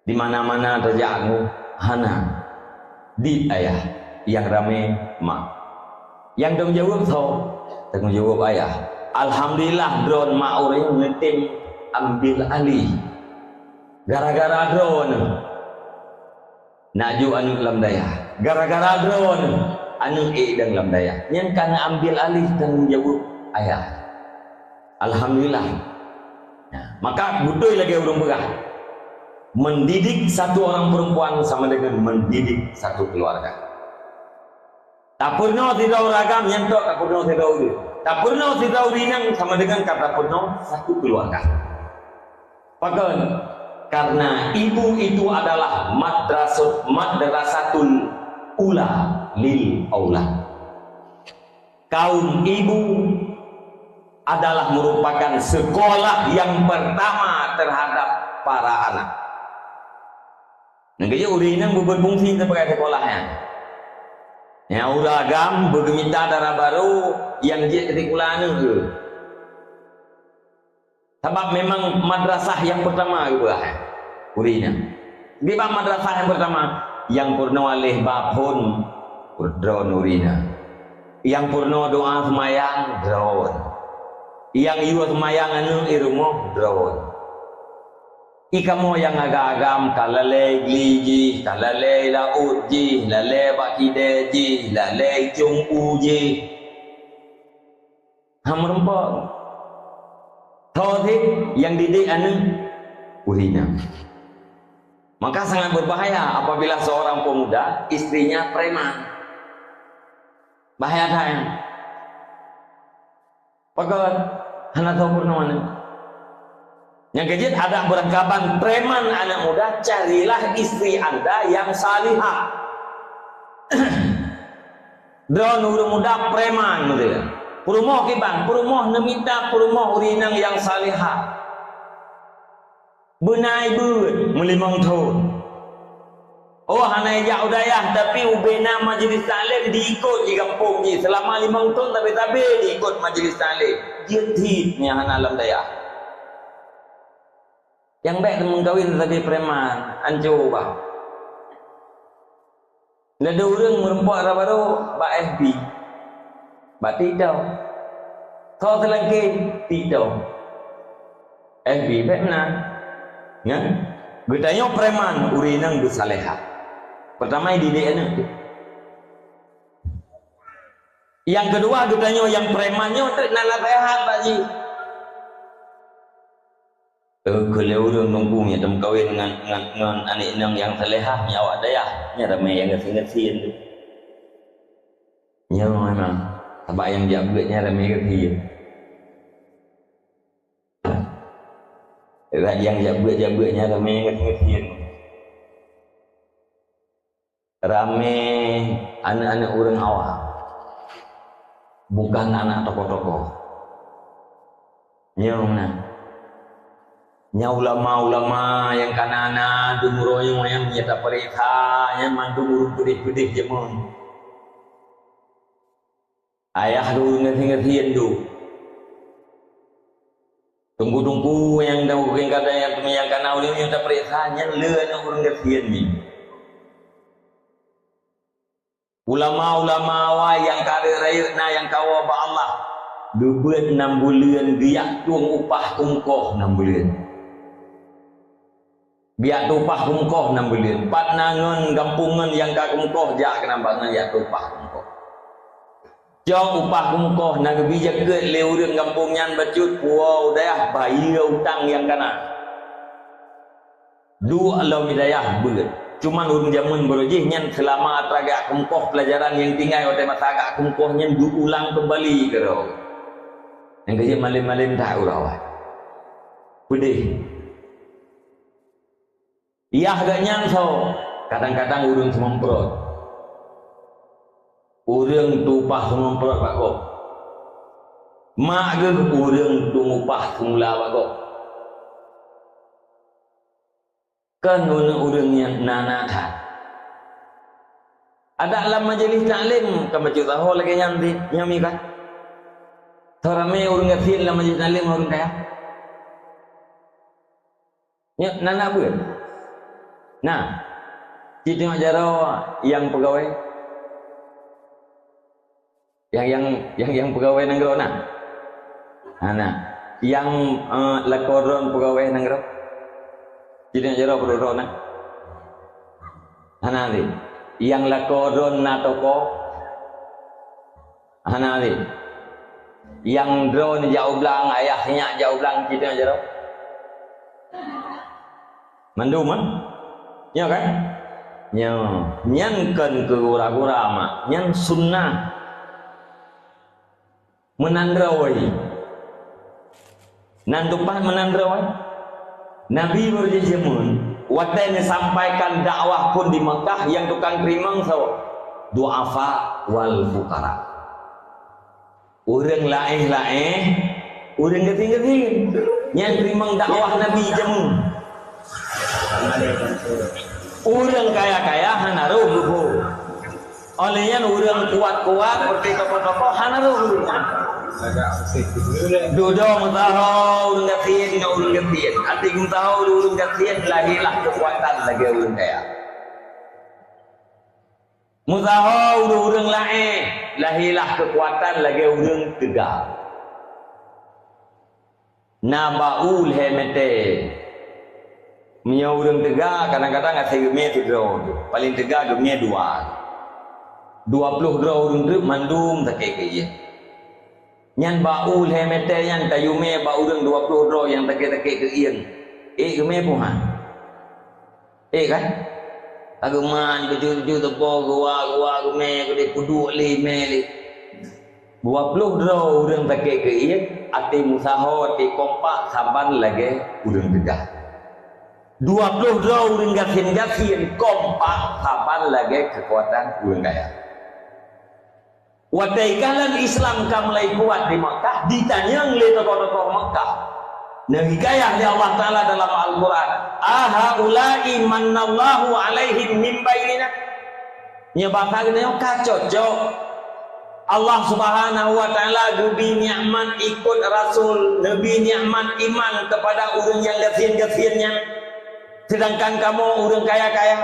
Di mana-mana tajak ngon hana. Di ayah nyang ramé mak. Nyang tanggong jaweueb soe? Tanggong jaweueb ayah. Alhamdulillah droe mak uroe nyoe neutem ambil alih. Gara-gara droe nyoe. Nak jok aneuk lam dayah. Gara-gara droe nyoe, aneuk ék dong lam dayah. Nyan ka na ambil alih tanggong jaweueb ayah. Alhamdulillah. Nah, maka beutôi lagée ureuëng peugah, mendidik satu orang perempuan sama dengan mendidik satu keluarga. Tapeurunoe sidroe ureuëng agam nyan tok tapeurunoe sidroe ureuëng. Tapeurunoe sidroe ureuëng inong sama dengan ka tapeurunoe satu keluarga. Pakon? Karena ibu itu adalah madrasut-, madrasatul ula lil aulad. Kaum ibu adalah merupakan sekolah yang pertama terhadap para anak. Nyang keujeuet ureuëng inong beubuet fungsi sebagai sekolah nyan. Nyang ureuëng agam beugeumita dara barô nyang jeuet keu sikula aneuk geuh. Sabab memang madrasah nyang peurtama geupeugah, eh, ureuëng inong. Dipat madrasah nyang peurtama, nyang peurunoe alih ba phon droe ureuëng inong. Nyang peurunoe doa seumayang droe. Nyang yue seumayang aneuk i rumoh droe. I kamoe nyang agam-agam ka lalée gli jih, ka lalée laôt jih, lalée bak kidée jih, lalée cong u jih. Hana meurumpok. Tho cit nyang didik aneuk ureuëng inong. Maka sangat berbahaya apabila seorang pemuda istrinya preman. Bahaya that nyan. Pakon? Hana tho peurunoe aneuk. Nyang keujeuet adak beurangkaban preman aneuk muda, carilah istri anda yang salihah. Droe ureuëng muda preman, beutôi. Peurumoh kiban, peurumoh neumita peurumoh ureuëng inong nyang salihah. Beuna beuet meulimong thon. Oh, hana jak u dayah, tapi ubena majelis taklim diikot di gampông jih. Seulama limong thon tabe-tabe diikot majelis taklim. Jeuet cit nyang hana lam dayah. Nyang bék meukawen sabe preman, anco bah. Ladôm ureuëng meurumpok dara barô bak F B, bak TikTok. Tho seulangké TikTok. F B bék meunan. Nyan, geutanyoe preman ureuëng inong beusalehah. Peurtama didik aneuk. Nyang keudua geutanyoe nyang preman nyoe teuk na naseuhat bak jih. Teungku lé ureuëng Teungku nyan teumeukawen ngon, ngon, ngon aneuk inong nyang salehah, nyan awak dayah, nyan ramé nyang gasien-gasien tu. Nyoe memang, sabab nyang jak beuet nyan ramé gasien. Nyang jak beuet-jak beuet nyan ramé gasien-gasien. Ramé aneuk-aneuk ureuëng awam, bukan aneuk tokoh-tokoh. Nyoe meunan. Nyan ulama-ulama nyang ka na-na dum uroe nyoe nyang meunyo tapareksa, nyan mandum ureuëng peudeh-peudeh jameun. Ayah lôn gasien-gasien tu. Teungku-teungku nyang tahu keu gata nyang teumanyang kana ulôn nyang tapareksa nyan le aneuk ureuëng gasien nyan. Ulama-ulama awai nyang ka rayeuk-rayeuk na nyang kawoe bak Allah, geubeuet nam buleuen, geujak tueng upah keu meukoh nam buleuen. Geujak tueng upah keu meukoh nam buleuen. Pat na ngon gampông ngon nyang ka keu meukoh jak keunan bak ngon jak tueng upah keu meukoh. Cok upah keu meukoh na geubi jakeuet lé ureuëng gampông nyan bacut puwoe u dayah bayeue utang nyang kana. Duek lom i dayah beuet. Cuman ureuëng jameun baroe jih nyan seulama atra geujak keu meukoh peulajaran nyang tinggai watée masa geujak keu meukoh nyan geuulang keumbali keudroe. Nyang keujeuet malem-malem that uroe awai. Peudeh. Yah geuh nyan soe, kadang-kadang ureuëng seumeuprot. Ureuëng tueng upah seumeuprot bak gob. Mak geuh ureuëng tueng upah seumula bak gob. Kon ureuëng-ureuëng nyang na-na that. Adak lam majeulih taklim ka bacut saho lagée nyan di nyoe mi kan. Soe ramé ureuëng gasien lam majeulih taklim ureuëng kaya. Nyoe na na beuet. Nah, ci teungoh jaroe nyang peugawée. Nyang, nyang, nyang, nyang peugawée nanggroe na? Hana. Nyang, eh, lakoe droe peugawée nanggroe? Ci teungoh jaroe peugawée na? Hana lé. Nyang lakoe droe na toko? Hana lé. Nyang droe jak u blang, ayah nyak jak u blang, ci teungoh jaroe? Mandum, eh? Nyo kan? Nyo. Nyan kon keu gura-gura, mak. Nyan sunnah. Meunan droe. Nan tupat meunan droe. Nabi beureujameun, watée neusampaikan dakwah phon di Meukah, nyang tukang teurimong soe? Du'afa wal fuqara. Ureuëng laéh-laéh, ureuëng gasien-gasien. Nyang teurimong dakwah Nabi jameun. Ureuëng kaya-kaya hana rhoh geubô. Óh lheueh nyan ureuëng kuat-kuat, seperti tokoh-tokoh, hana rhoh geubô. Dudoe meusaho ureuëng gasien ngon ureuëng gasien. Até meusaho ureuëng gasien, lahé lah keukuatan lagée ureuëng kaya. Meusaho ureuëng-ureuëng laén, lahé lah keukuatan lagée ureuëng teuga. Na bak u lhée mètè. Meunyoe ureuëng teuga, kadang-kadang hase geumè sidroe, paleng teuga geumè dua. Dua ploh droe ureuëng treuk mandum sakét keu ié. Nyan bak u lhée mètè nyan tayue mè bak ureuëng dua ploh droe nyang sakét-sakét keu ié. Ék geumè peue han? Ék kan? Ka geumè, beucut-beucut teupo, geuwa-geuwa geumè, geudeh peuduek lé mè lé. Dua ploh droe ureuëng sakét keu ié, até meusaho, até kompak saban lagée ureuëng teuga. Dua ploh droe ureuëng gasien-gasien kompak saban lagée keukuatan ureuëng kaya. Watée ikalon Islam ka mulai kuat di Makkah, jitanyong lé tokoh-tokoh Makkah. Neuhikayah lé Allah Taala dalam Al-Quran, "Ahaula'i mannallahu 'alaihim min bainina?" Nyoe basa geutanyoe ka cocok. Allah Subhanahu wa Taala geubri nikmat ikot Rasul, geubri nikmat iman kepada ureuëng nyang gasien-gasien nyan. Sedangkan kamoe ureuëng kaya-kaya,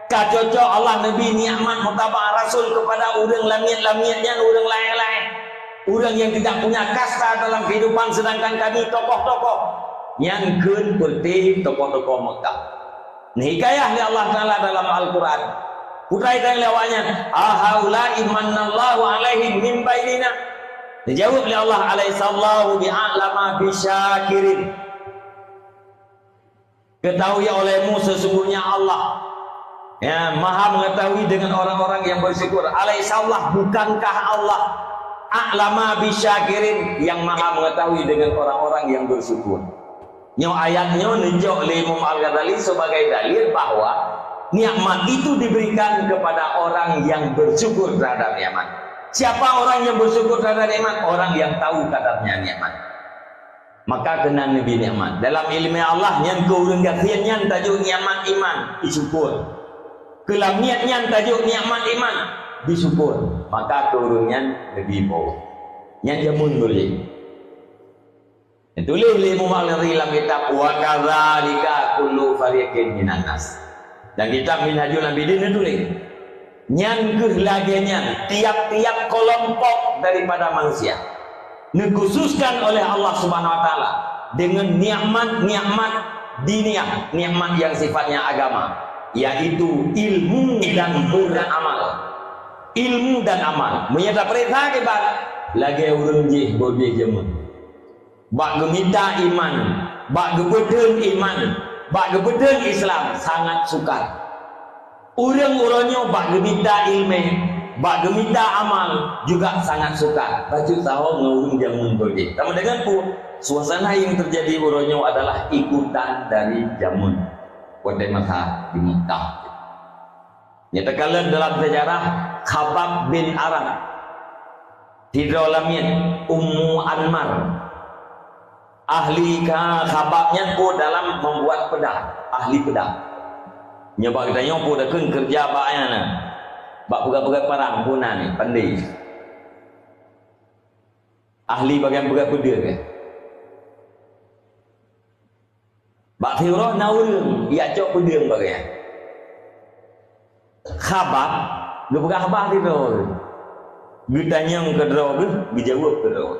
ka cocok Allah neubri nikmat meutabah Rasul keupada ureuëng lamiet-lamiet nyan, ureuëng laén-laén, ureuëng nyang tidak punya kasta dalam kehidupan, sedangkan kami tokoh-tokoh nyang kheun peureuté tokoh-tokoh Meukah. Neuhikayah lé Allah Taala dalam Al-Quran. Peue tanyong lé awaknyan, "Ahaula'i mannallahu 'alaihim min bainina?" Neujaweueb lé Allah, "Alaisallahu bi'a'lama bisyakirin." Ketahui olehmu sesungguhnya Allah, ya, Maha Mengetahui dengan orang-orang yang bersyukur. Alaihissallah, bukankah Allah a'lama bisyakirin, yang Maha Mengetahui dengan orang-orang yang bersyukur? Nyoe ayat nyoe neujok lé Imam Al-Ghazali sebagai dalil bahwa nikmat itu diberikan kepada orang yang bersyukur terhadap nikmat. Siapa orang yang bersyukur terhadap nikmat? Orang yang tahu kadarnya nikmat. Maka keunan neubri nikmat. Dalam iéleumé Allah, nyan keu ureuëng gasien nyan tajok nikmat iman, disyukur. Keu lamiet nyan tajok nikmat iman, disyukur. Maka keu ureuëng nyan neubri boh. Nyan jameun boleh. Tuléh lé Imam Al-Ghazali lam kitab, "Wa kadzalika kullu fariqin minan nas." Dan kitab Minhajul Abidin neutuléh, "Nyan kheueh lagée nyan tiap-tiap keulompok daripada manusia neukhususkan oleh Allah Subhanahu wa Taala dengan nikmat-nikmat diniyah, nikmat yang sifatnya agama, yaitu ilmu dan beramal." Ilmu dan amal. Meunyoe tapeuriksa kiban, lagée ureuëng jih boh jih jameun. Bak geumita iman, bak geupeutheun iman, bak geupeutheun Islam sangat sukar. Ureuëng uroe nyoe bak geumita iéleumé, bak geumita amal juga sangat sukar. Bacut saho ngon ureuëng jameun toh jih. Kamu deungon peue? Suasana yang terjadi uroe nyoe adalah ikutan dari jameun. Watée masa di Mekah. Nyata kala dalam sejarah Khabbab bin Arat, sidroe lamiet Ummu Anmar. Ahli ka Khabbab nyan peue dalam membuat pedang, ahli pedang. Nyoe bak geutanyoe peue dakun kerja bak nyan na. Bak peugah-peugah parang peue na ni, pandai. Ahli bagian peugah peudeueng, eh. Bak siuroe na ureuëng jak cok peudeueng bagian. Khabbab geupeugah haba sidroe. Geutanyong keudroe geuh, geujaweueb keudroe.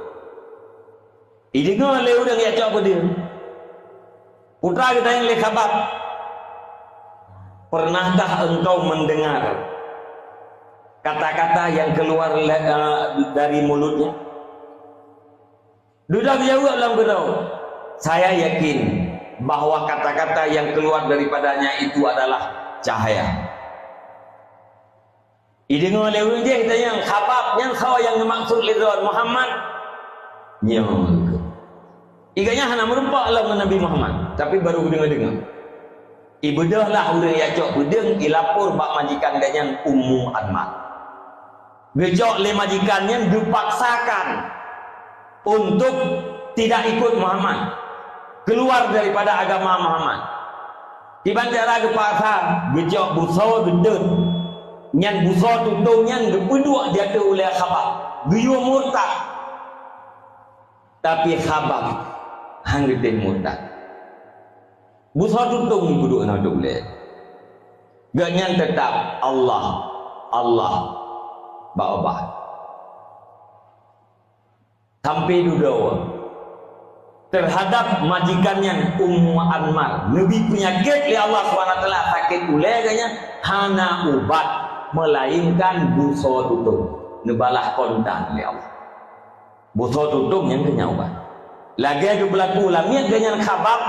Ideungoe lé ureuëng jak cok peudeueng. Putra geutanyong lé Khabbab, "Pernahkah engkau mendengar kata-kata yang keluar le-, eh, dari mulutnya?" Dudoe geujaweueb lom keudroe, "Saya yakin bahwa kata-kata yang keluar daripadanya itu adalah cahaya." Ideungoe lé ureuëng jih tanyong, "Khabbab, nyan soe nyang geumaksud lé droe, Muhammad?" Nyoe. Iganya hana meurumpok lom ngon Nabi Muhammad, tapi baru geudeungoe-deungoe. Ibeudôh lah ureuëng jak cok peudeueng, ilapor bak majikan geuhnyan Ummu Anmar. Geucok lé majikan nyan geupaksakan untuk tidak ikut Muhammad, keluar daripada agama Muhammad. Kiban cara geupaksa, geucok busoe geutot. Nyan busoe tutong nyan geupeuduek di ateueh ulée Khabbab, geuyue murtad. Tapi Khabbab han geutem murtad. Busoe tutong geupeuduek na ateueh ulée. Gobnyan teutap Allah, Allah bak babah. Sampai dudoe terhadap majikan nyan Ummu Anmar, neubi peunyakét lé Allah Subhanahu wa Taala, sakét ulée gobnyan hana ubat melainkan busoe tutong, neubalah kontan lé Allah. Busoe tutong nyang keu nyan ubat. Lagée geupeulaku lamiet gobnyan Khabbab,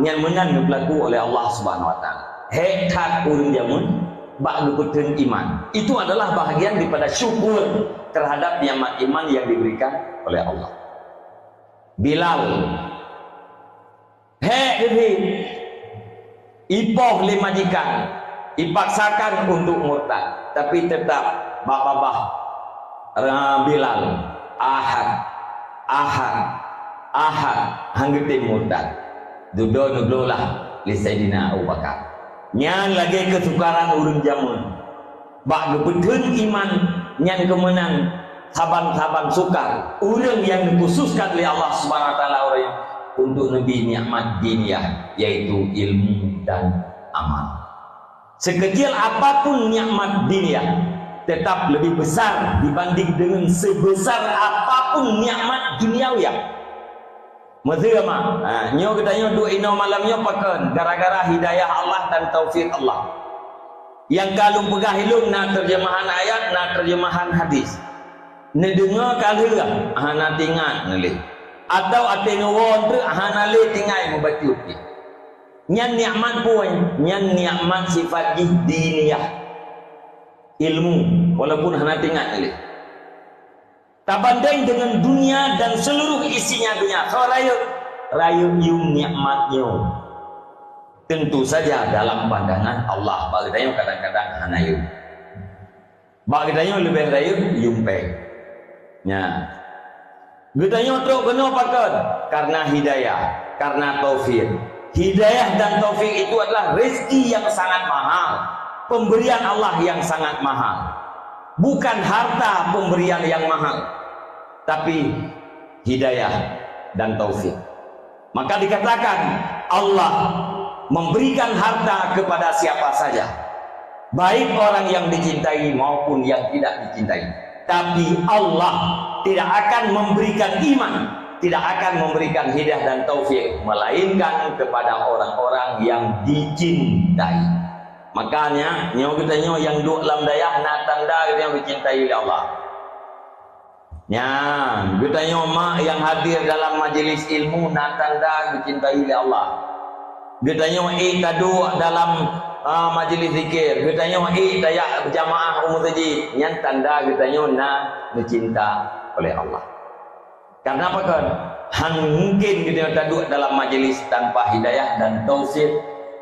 nyan meunan geupeulaku oleh Allah Subhanahu wa Taala. Hék that ureuëng jameun bak geupeutheun iman. Itu adalah bahagian daripada syukur terhadap nikmat iman yang diberikan oleh Allah. Bilal, hék geuh, ipoh lé majikan, ipaksakan untuk murtad, tapi teutap bak babah Bilal, "Ahad, ahad, ahad," han geutem murtad. Dudoe neubloe lah lé Saidina Abu Bakar. Nyan lagée keusukaran ureuëng jameun. Bak geupeutheun iman nyan keu meunan saban-saban sukar ureuëng nyang neukhususkan lé Allah Subhanahu wa Taala ureuëng untuk neubi nikmat diniyah, yaitu ilmu dan amal. Sekecil apapun nikmat diniyah, tetap lebih besar dibanding dengan sebesar apapun nikmat duniawiyah. Meuseu ma, ha, nyoe geutanyoe duek inoe malam nyoe pakon? Gara-gara hidayah Allah dan taufik Allah. Nyang ka lôn peugah ilôn na terjemahan ayat, na terjemahan hadis. Neudeungoe ka lheueh, hana teuingat neuléh. Atawa até neuwoe treuk, hana lé tinggai meubacut jih. Nyan nikmat peue? Nyan nikmat sifat jih diniyah. Ilmu, walaupun hana teuingat lé. Tabandeng deungon dunia dan seluruh isinya dunia, soe rayeuk? Rayeuk yum nikmat nyoe. Tentu saja dalam pandangan Allah, bak geutanyoe kadang-kadang hana yum. Bak geutanyoe leubeh rayeuk yum péng. Nya. Geutanyoe trok keunoe pakon? Karena hidayah, karena taufik. Hidayah dan taufik itu adalah rezeki yang sangat mahal, pemberian Allah yang sangat mahal. Bukan harta pemberian yang mahal, tapi hidayah dan taufik. Maka dikatakan, Allah memberikan harta kepada siapa saja, baik orang yang dicintai maupun yang tidak dicintai. Tapi Allah tidak akan memberikan iman, tidak akan memberikan hidayah dan taufik, melainkan kepada orang-orang yang dicintai. Makanya, nyoe geutanyoe nyang duek lam dayah na tanda geutanyoe geucintai lé Allah. Nyan, geutanyoe mak nyang hadir dalam majelis ilmu na tanda geucintai lé Allah. Geutanyoe ék taduek dalam, ah, majelis zikir, geutanyoe ék tajak beujamaah u meuseujid, nyan tanda geutanyoe na neucinta oleh Allah. Karena apa kan? Han mungkin geutanyoe taduek dalam majelis tanpa hidayah dan taufik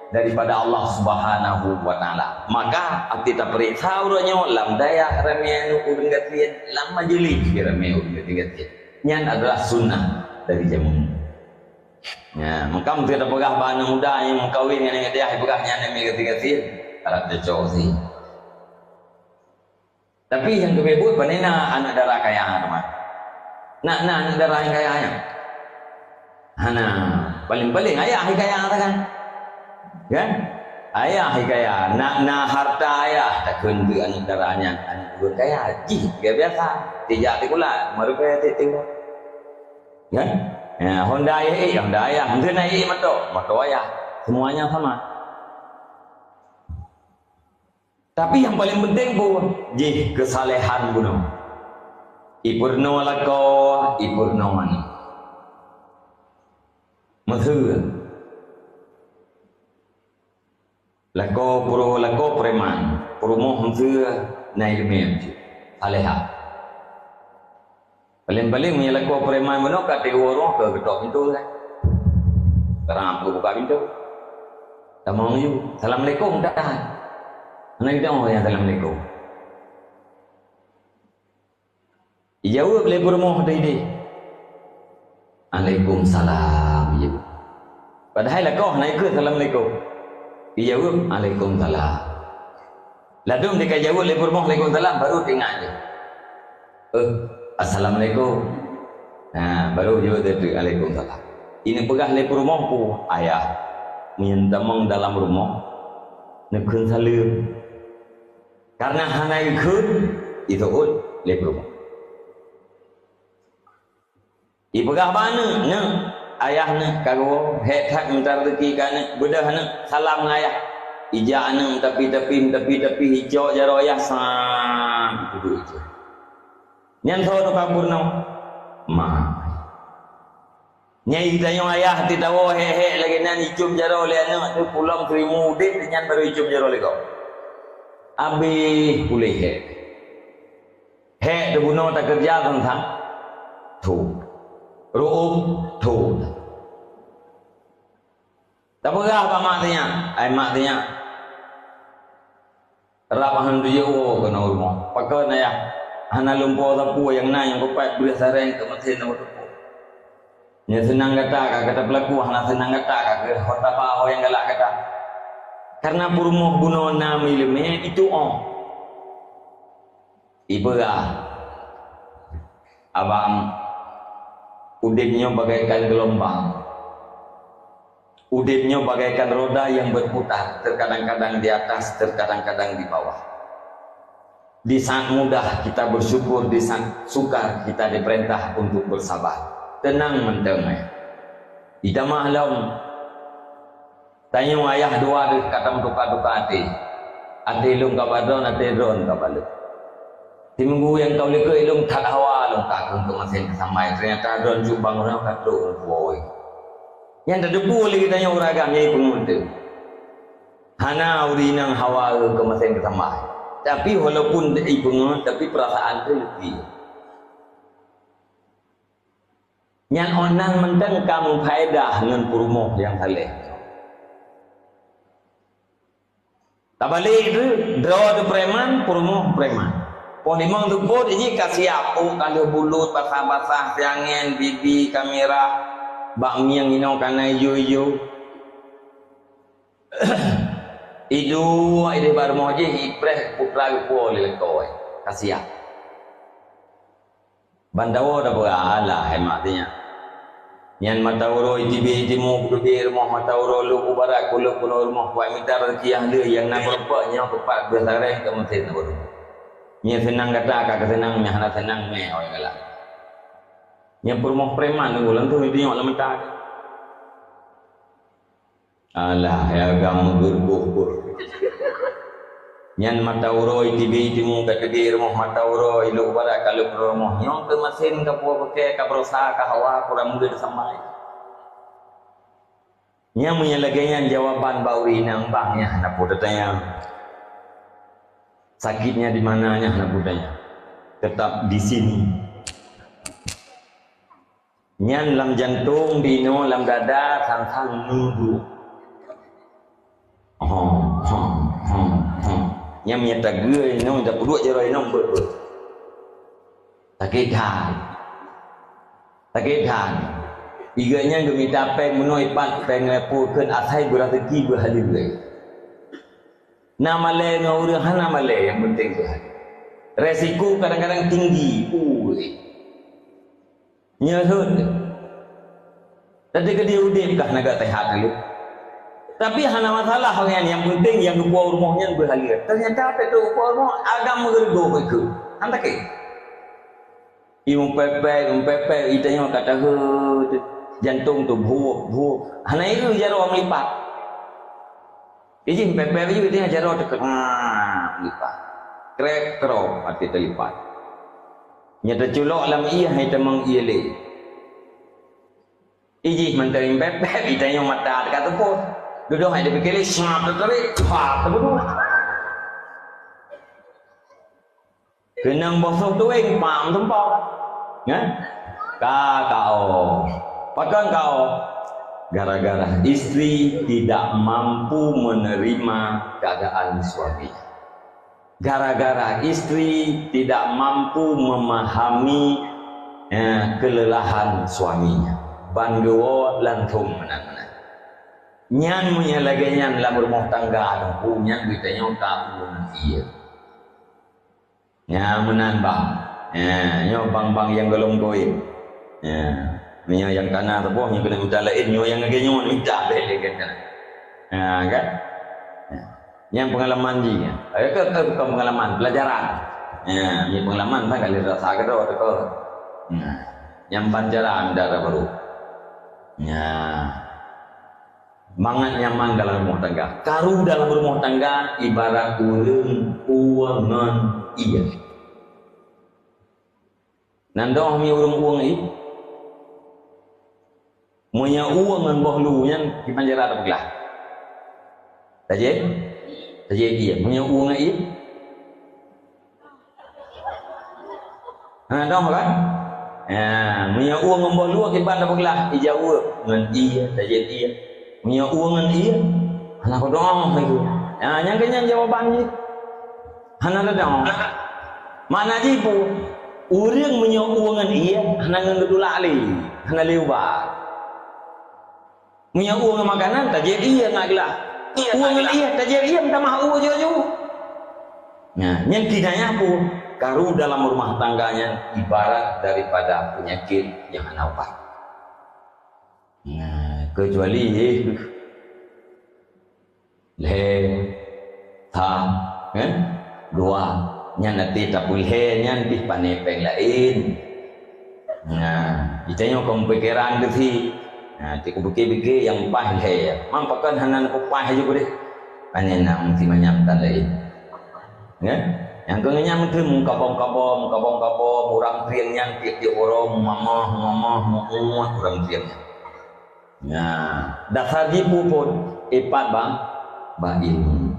daripada Allah Subhanahu wa Taala. Maka, até tapeuriksa uroe nyoe lam dayah ramé ureuëng gasien, lam majelis ramé ureuëng gasien. Nyan adalah sunnah dari jameun. Ya, maka meunyoe tapeugah bak aneuk muda nyang meukawen ngon aneuk dayah, peugah nyan ramé gasien-gasien, harab cocok sih. Tapi nyang keubiet buet, pane na aneuk dara kaya teuma. Nak na aneuk dara nyang kaya nyan? Hana. Paléng-paléng ayah nyang kaya kan? Kan? Ayah nyang kaya. Nak na harta ayah, takheun keu aneuk dara nyan, aneuk ulôn kaya. Jih, biasa. Tijak tikulat, meureuka tiep-tiep. Kan? Ya, Honda ayah, eh, Honda ayah. Mungkin ayah moto, moto ayah. Semuanya sama. Tapi nyang paléng penting peue? Jih keusalehan bunoe. Ipeurunoe lakoe, ipeurunoe aneuk. Meuseu. Lakoe peurumoh, lakoe preman, peurumoh meuseu na ileumèe, salehah. Paléng-paléng meunyoe lakoe preman bunoe ka teuwoe roh keu geutok pintoe kan. Sekarang aku buka pintu. Tamong yue. Assalamualaikum dah. Hana geutanyoe nyang assalamualaikum. Ijaweueb lé peurumoh teuh idéh. Alaikumsalam, ijaweueb. Padahai lakoe hana ikheun assalamualaikum. Ijaweueb, alaikumsalam. Ladôm teuka jaweueb lé peurumoh alaikumsalam, baru teuingat lé. Eh, assalamualaikum. Nah, baru jaweueb teuk alaikumsalam. Ineuk peugah lé peurumoh peue? Ayah. Meunyoe tamong dalam rumoh, neukheun saleuem. Karena hana ikheun, iteuôt lé peurumoh. Ipeugah bak aneuk, "Neuk, ayah neuk ka geuwoe, hék that meutareuki keu aneuk, beudôh aneuk, salam ngon ayah." Ijak aneuk meuteupie-teupie, meuteupie-teupie, icok jaroe ayah, sang, ipeuduek icok. Nyan soe teuka peurunoe? Ma. Nyang geutanyoe ayah teuh tawoe hék-hék lagèe nyan icôm jaroe lé aneuk teuh, pulang teurimong udép, nyan barô icôm jaroe lé gob. Abéh puléh hék. Hék teubunoe takeureuja sang-sang. Tho. Ru'uem, tho. Tapeugah bak mak teuh nyan, "Ai mak teuh nyan, rab hana tujok woe keunoe rumoh. Pakon ayah? Hana lôn po sapeue nyang na nyang kupat breueh sareng keu maté na watèe po. Nyang seunang gata ka gata peulaku, hana seunang gata ka geuhotaba ho nyang galak gata. Karena peurumoh bunoe na meuileumèe, itu 'oh." Ipeugah, "Abang, udép nyoe bagaikan geulumbang. Udép nyoe bagaikan roda yang berputar, terkadang-kadang di atas, terkadang-kadang di bawah. Di saat mudah kita bersyukur, di saat sukar kita diperintah untuk bersabar. Tenang mantong, eh. Itamah lom." Tanyoe ayah dua deuh ka tameutuka-tuka até. Até lôn ka bak droen, até droen ka bak lôn. Simeunggu nyang ka u likot lôn that hawa lôn takheun keu maséng keusamai. Teunyata droen juk bangon ka trok u woe. Nyang tateupeue lé geutanyoe ureueng agam nyang ipeungeut teuh. Hana ureueng inong hawa keu masen geutamah. Tapi walaupun ipeungeut, tapi peurasaan teuh leupie. Nyan ôn nan mantong ka meufaedah ngon peurumoh nyang saleh. Tabalek teuh, droe teuh preman, peurumoh preman. Poh limong teupot jih ka siap, ôk ka lheueh bulut, basah-basah, siangén, bibi ka mirah, bak mieng inoe ka na ijo-ijo. Iduek ideh bak rumoh jih, ipreh putra geupuwoe lé lakoe. Ka siap. Ban tawoe tapeugah, "Alah, hai mak teuh nyan. Nyan mata uroe i tibi i timu, kuteubiet rumoh, mata uroe lôn u barat, kulôn keunoe rumoh, kuat mita raseuki nyang lheueh, nyang na keureumpok nyoe keupat beusaréng keu meusen ureueng. Nyan seunang gata ka keuseunang, nyan hana seunang mé awai galak." Nyan peurumoh preman teungku, lam tu itunyok lam mata. Alah, hai agam meugeureugoh-goh. Nyan mata uroe tibi timu ka teubiet rumoh, mata uroe ilok barat ka lheueh rumoh. Nyoe keu masen ka puwoe beukée, ka beurosa, ka hawa, kurang meugeut samai. Nyan meunyoe lagée nyan jawaban bak ureueng inong, bang, nyan hana peue tatanyong. Sakitnya di mana, nyan hana peue tatanyong. Tetap di sini. Nyan lam jantong, di inoe, lam dada, sang-sang nunggu. Hom, hom, hom, hom. Nyan meunyoe tageue inoe, tapeuduek jaroe inoe, beuet, beuet. Sakét that. Sakét that. Iga nyan geumita péng meunoe ipat, péng lepue kheun asai beuraseuki beuhaleue. Na malée ngon ureueng hana malée, nyang penting beuhaleue. Resiko kadang-kadang tinggi. Ui. Nyeuhot. Tapi keudeh udeb kah na gak sehat dulu. Tapi hana masalah nyan, nyang penting nyang geupuwoe rumoh nyan beuhaleue. Ternyata teutap geupuwoe rumoh agam meugeureugoh bak ikeu. Han takét. I meupepet, meupepet, i tanyoe ka taheuet, jantong tu buok, buok. Hana ieu jaroe meulipat. Ijih meupepet baju i tanyoe jaroe teukeurah meulipat. Krek, krok, até teulipat. Nyan teuculok lam ié, hai tamong ié lé. Ijih mantong meupepet, i tanyoe mata teuka teupot. Dudoe hai dipike lé, seumat teuteurek, pah teubunuh. Keunong boh soh tueng, pam tumpok. Nyan? Ka, ka, oh. Pakon ka, oh? Gara-gara istri tidak mampu menerima keadaan suaminya. Gara-gara istri tidak mampu memahami, eh, kelelahan suaminya. Ban geuwoe lantung meunan-meunan. Nyan meunyoe lagée nyan lam rumoh tangga, nyan geutanyoe ka ureueng ié. Nyan meunan bang. Ya, nyoe bang-bang nyang golom goib. Ya, meunyoe nyang kana saboh nyoe keuneuk mita laén, nyoe nyang lagée nyoe mita beh lé kan. Ya, kan? Ya. Nyang pengalaman jih nyan. Eh, ke, ke bukan pengalaman, pelajaran. Ya, nyoe pengalaman kan kali rasa keudroe teuka. Ya. Nyang ban cara mita baru. Ya. Mangat nyaman dalam rumah tangga. Karu dalam rumah tangga ibarat ureueng ueng ngon ié. Nan dong mi ureueng ueng ié. Meunyoe ueng ngon boh lu nyan kiban cara tapeuglah. Tajép? Tajép ié. Meunyoe ueng ngon ié. Hana dong kan? Ya, meunyoe ueng ngon boh lu kiban tapeuglah, ijaweueb ngon ié, tajép ié. Meunyoe ueng ngon ié, hana keudong laju. Ya, nyang keu nyan jawaban jih. Hana keudong. Makna jih peue? Ureueng meunyoe ueng ngon ié, hana ngon geutulak lé, hana lé ubat. Meunyoe ueng makanan, tajép ié ngon glah. Ueng ngon ié, tajép ié meutamah u ju-ju. Nah, nyan kinayah peue? Karu dalam rumah tangga nyan ibarat daripada penyakit nyang hana ubat. Nah, kecuali, eh, lhée, sa, eh, dua. Nyan até tapeulhée nyan pih pané péng laén. Nah, geutanyoe kon pikeran geuh sit. Nah, teuk kupike-pike nyang paih lhée. Mam pakon hana neupeupaih laju deh. Pané na meusimanyam tan laén. Ya? Nyang keu nyan meuteun mukabom-kabom, mukabom-kabom, ureueng trieng nyan tiep-tiep uroe meumamoh, meumamoh, meuuet ureueng trieng nyan. Nah, dasar jih peue phon? Ipat bak, bak ilmu.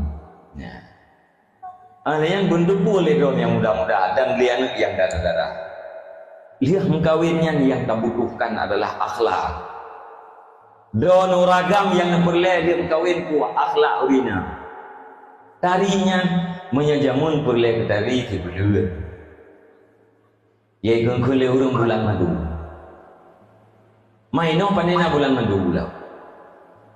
Nah. Ah, lé nyan beuneuteupeu lé droe nyang muda-muda dan lé aneuëk nyang dara-dara. Lheueh meukawen nyan nyang tabutuhkan adalah akhlak. Droeneuh ureuëng agam nyang neupeureulée lheueh meukawen peue? Akhlak ureuëng inong. Tari nyan, meunyoe jameun peureulée keu tari sibuleuen. Yaitu keu lé ureuëng bulan madu. Mai nyoe pane na bulan madu lom.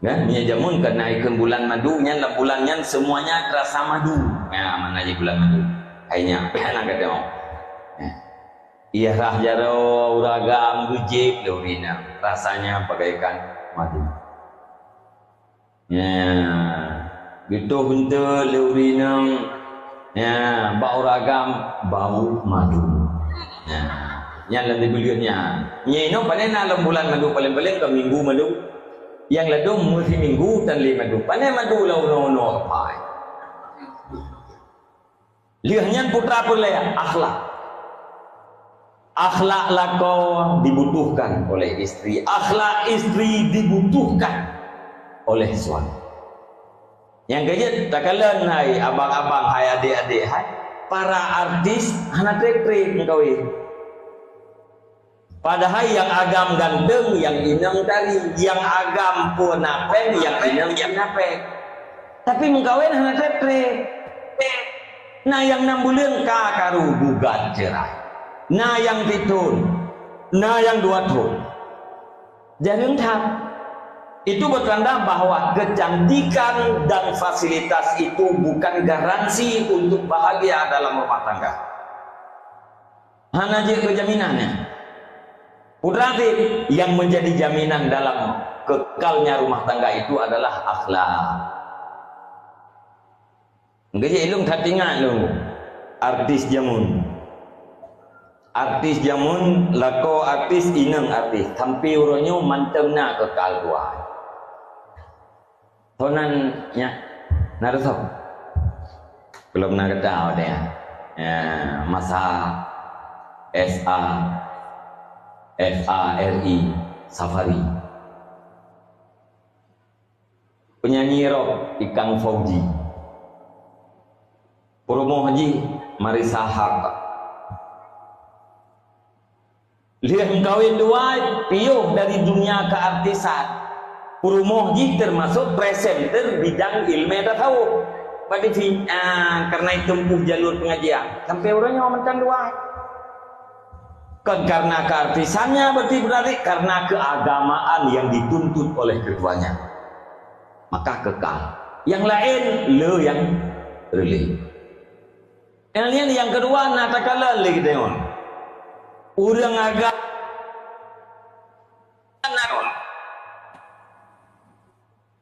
Kan? Nyan jameun kan na ikheun bulan madu, nyan lam bulan nyan semuanya terasa madu. Ya, mana je bulan madu. Hai nyan, na ka tengok. Ya. Iya rhah jaroe ureuëng agam geujép lé ureuëng inong. Rasanya bagaikan madu. Ya, geutoh eunteuk lé ureuëng inong. Ya, bak ureuëng agam bau madu. Ya, nyan lam dibuleuen nyan. Nyoe inoe pane na lam bulan madu, paléng-paléng ka minggu madu. Nyang ladôm meusiminggu tan lé madu. Pane madu lam unoe-unoe pai. Lheueh nyan putra peureulée, akhlak. Akhlak lakoe dibutuhkan oleh istri, akhlak istri dibutuhkan oleh suami. Nyang keujeuet takalon hai abang-abang, hai adék-adék, hai para artis hana treb-treb meukawen. Padahai nyang agam ganteng, nyang inong tari, nyang agam pue na péng, nyang inong pue na péng. Tapi meukawen hana treb-treb. Na nyang nam buleuen ka karu gugat cerai. Na nyang sithon, na nyang dua thon. Jareueng that. Itu bertanda bahwa kecantikan dan fasilitas itu bukan garansi untuk bahagia dalam rumah tangga. Hana jeuet keu jaminan nyan. Putra, yang menjadi jaminan dalam kekalnya rumah tangga itu adalah akhlak. Geujak ilong that ingat lom artis jameun. Artis jameun, lakoe artis, inong artis, sampai uroe nyoe mantong na keukal dua. Tonan nyak na reusoh. Belum na gata deh. Ya, masa S A, F A R I, Safari. Penyanyi rock Ikang Fauji. Peurumoh jih Marissa Haq. Lheueh meukawen dua, piôh dari dunia keartisan. Peurumoh jih termasuk presenter bidang ilmu tasawuf. Berarti, ah, karena itu tempuh jalur pengajian. Sampai uroe nyoe mantong dua. Kon karena keartisannya berarti, berarti karena keagamaan yang dituntut oleh keduanya. Maka kekal. Yang lain le nyang reulée. Kemudian yang kedua, na takalon lé geutanyoe. Ureuëng agam,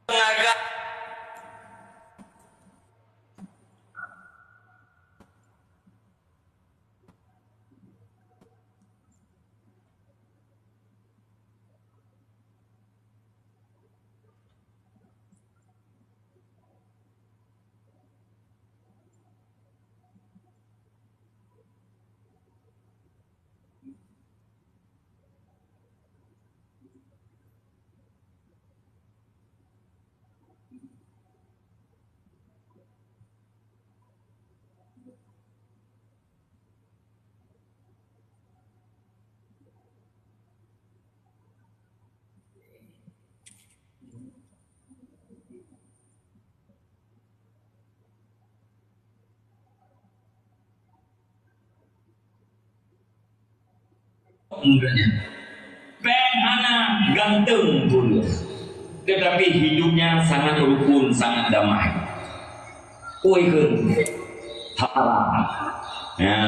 ureuëng agam. Mudanya. Péng hana, ganteng pun. Tetapi hidupnya sangat rukun, sangat damai. Oi, ke? Thamara. Ya.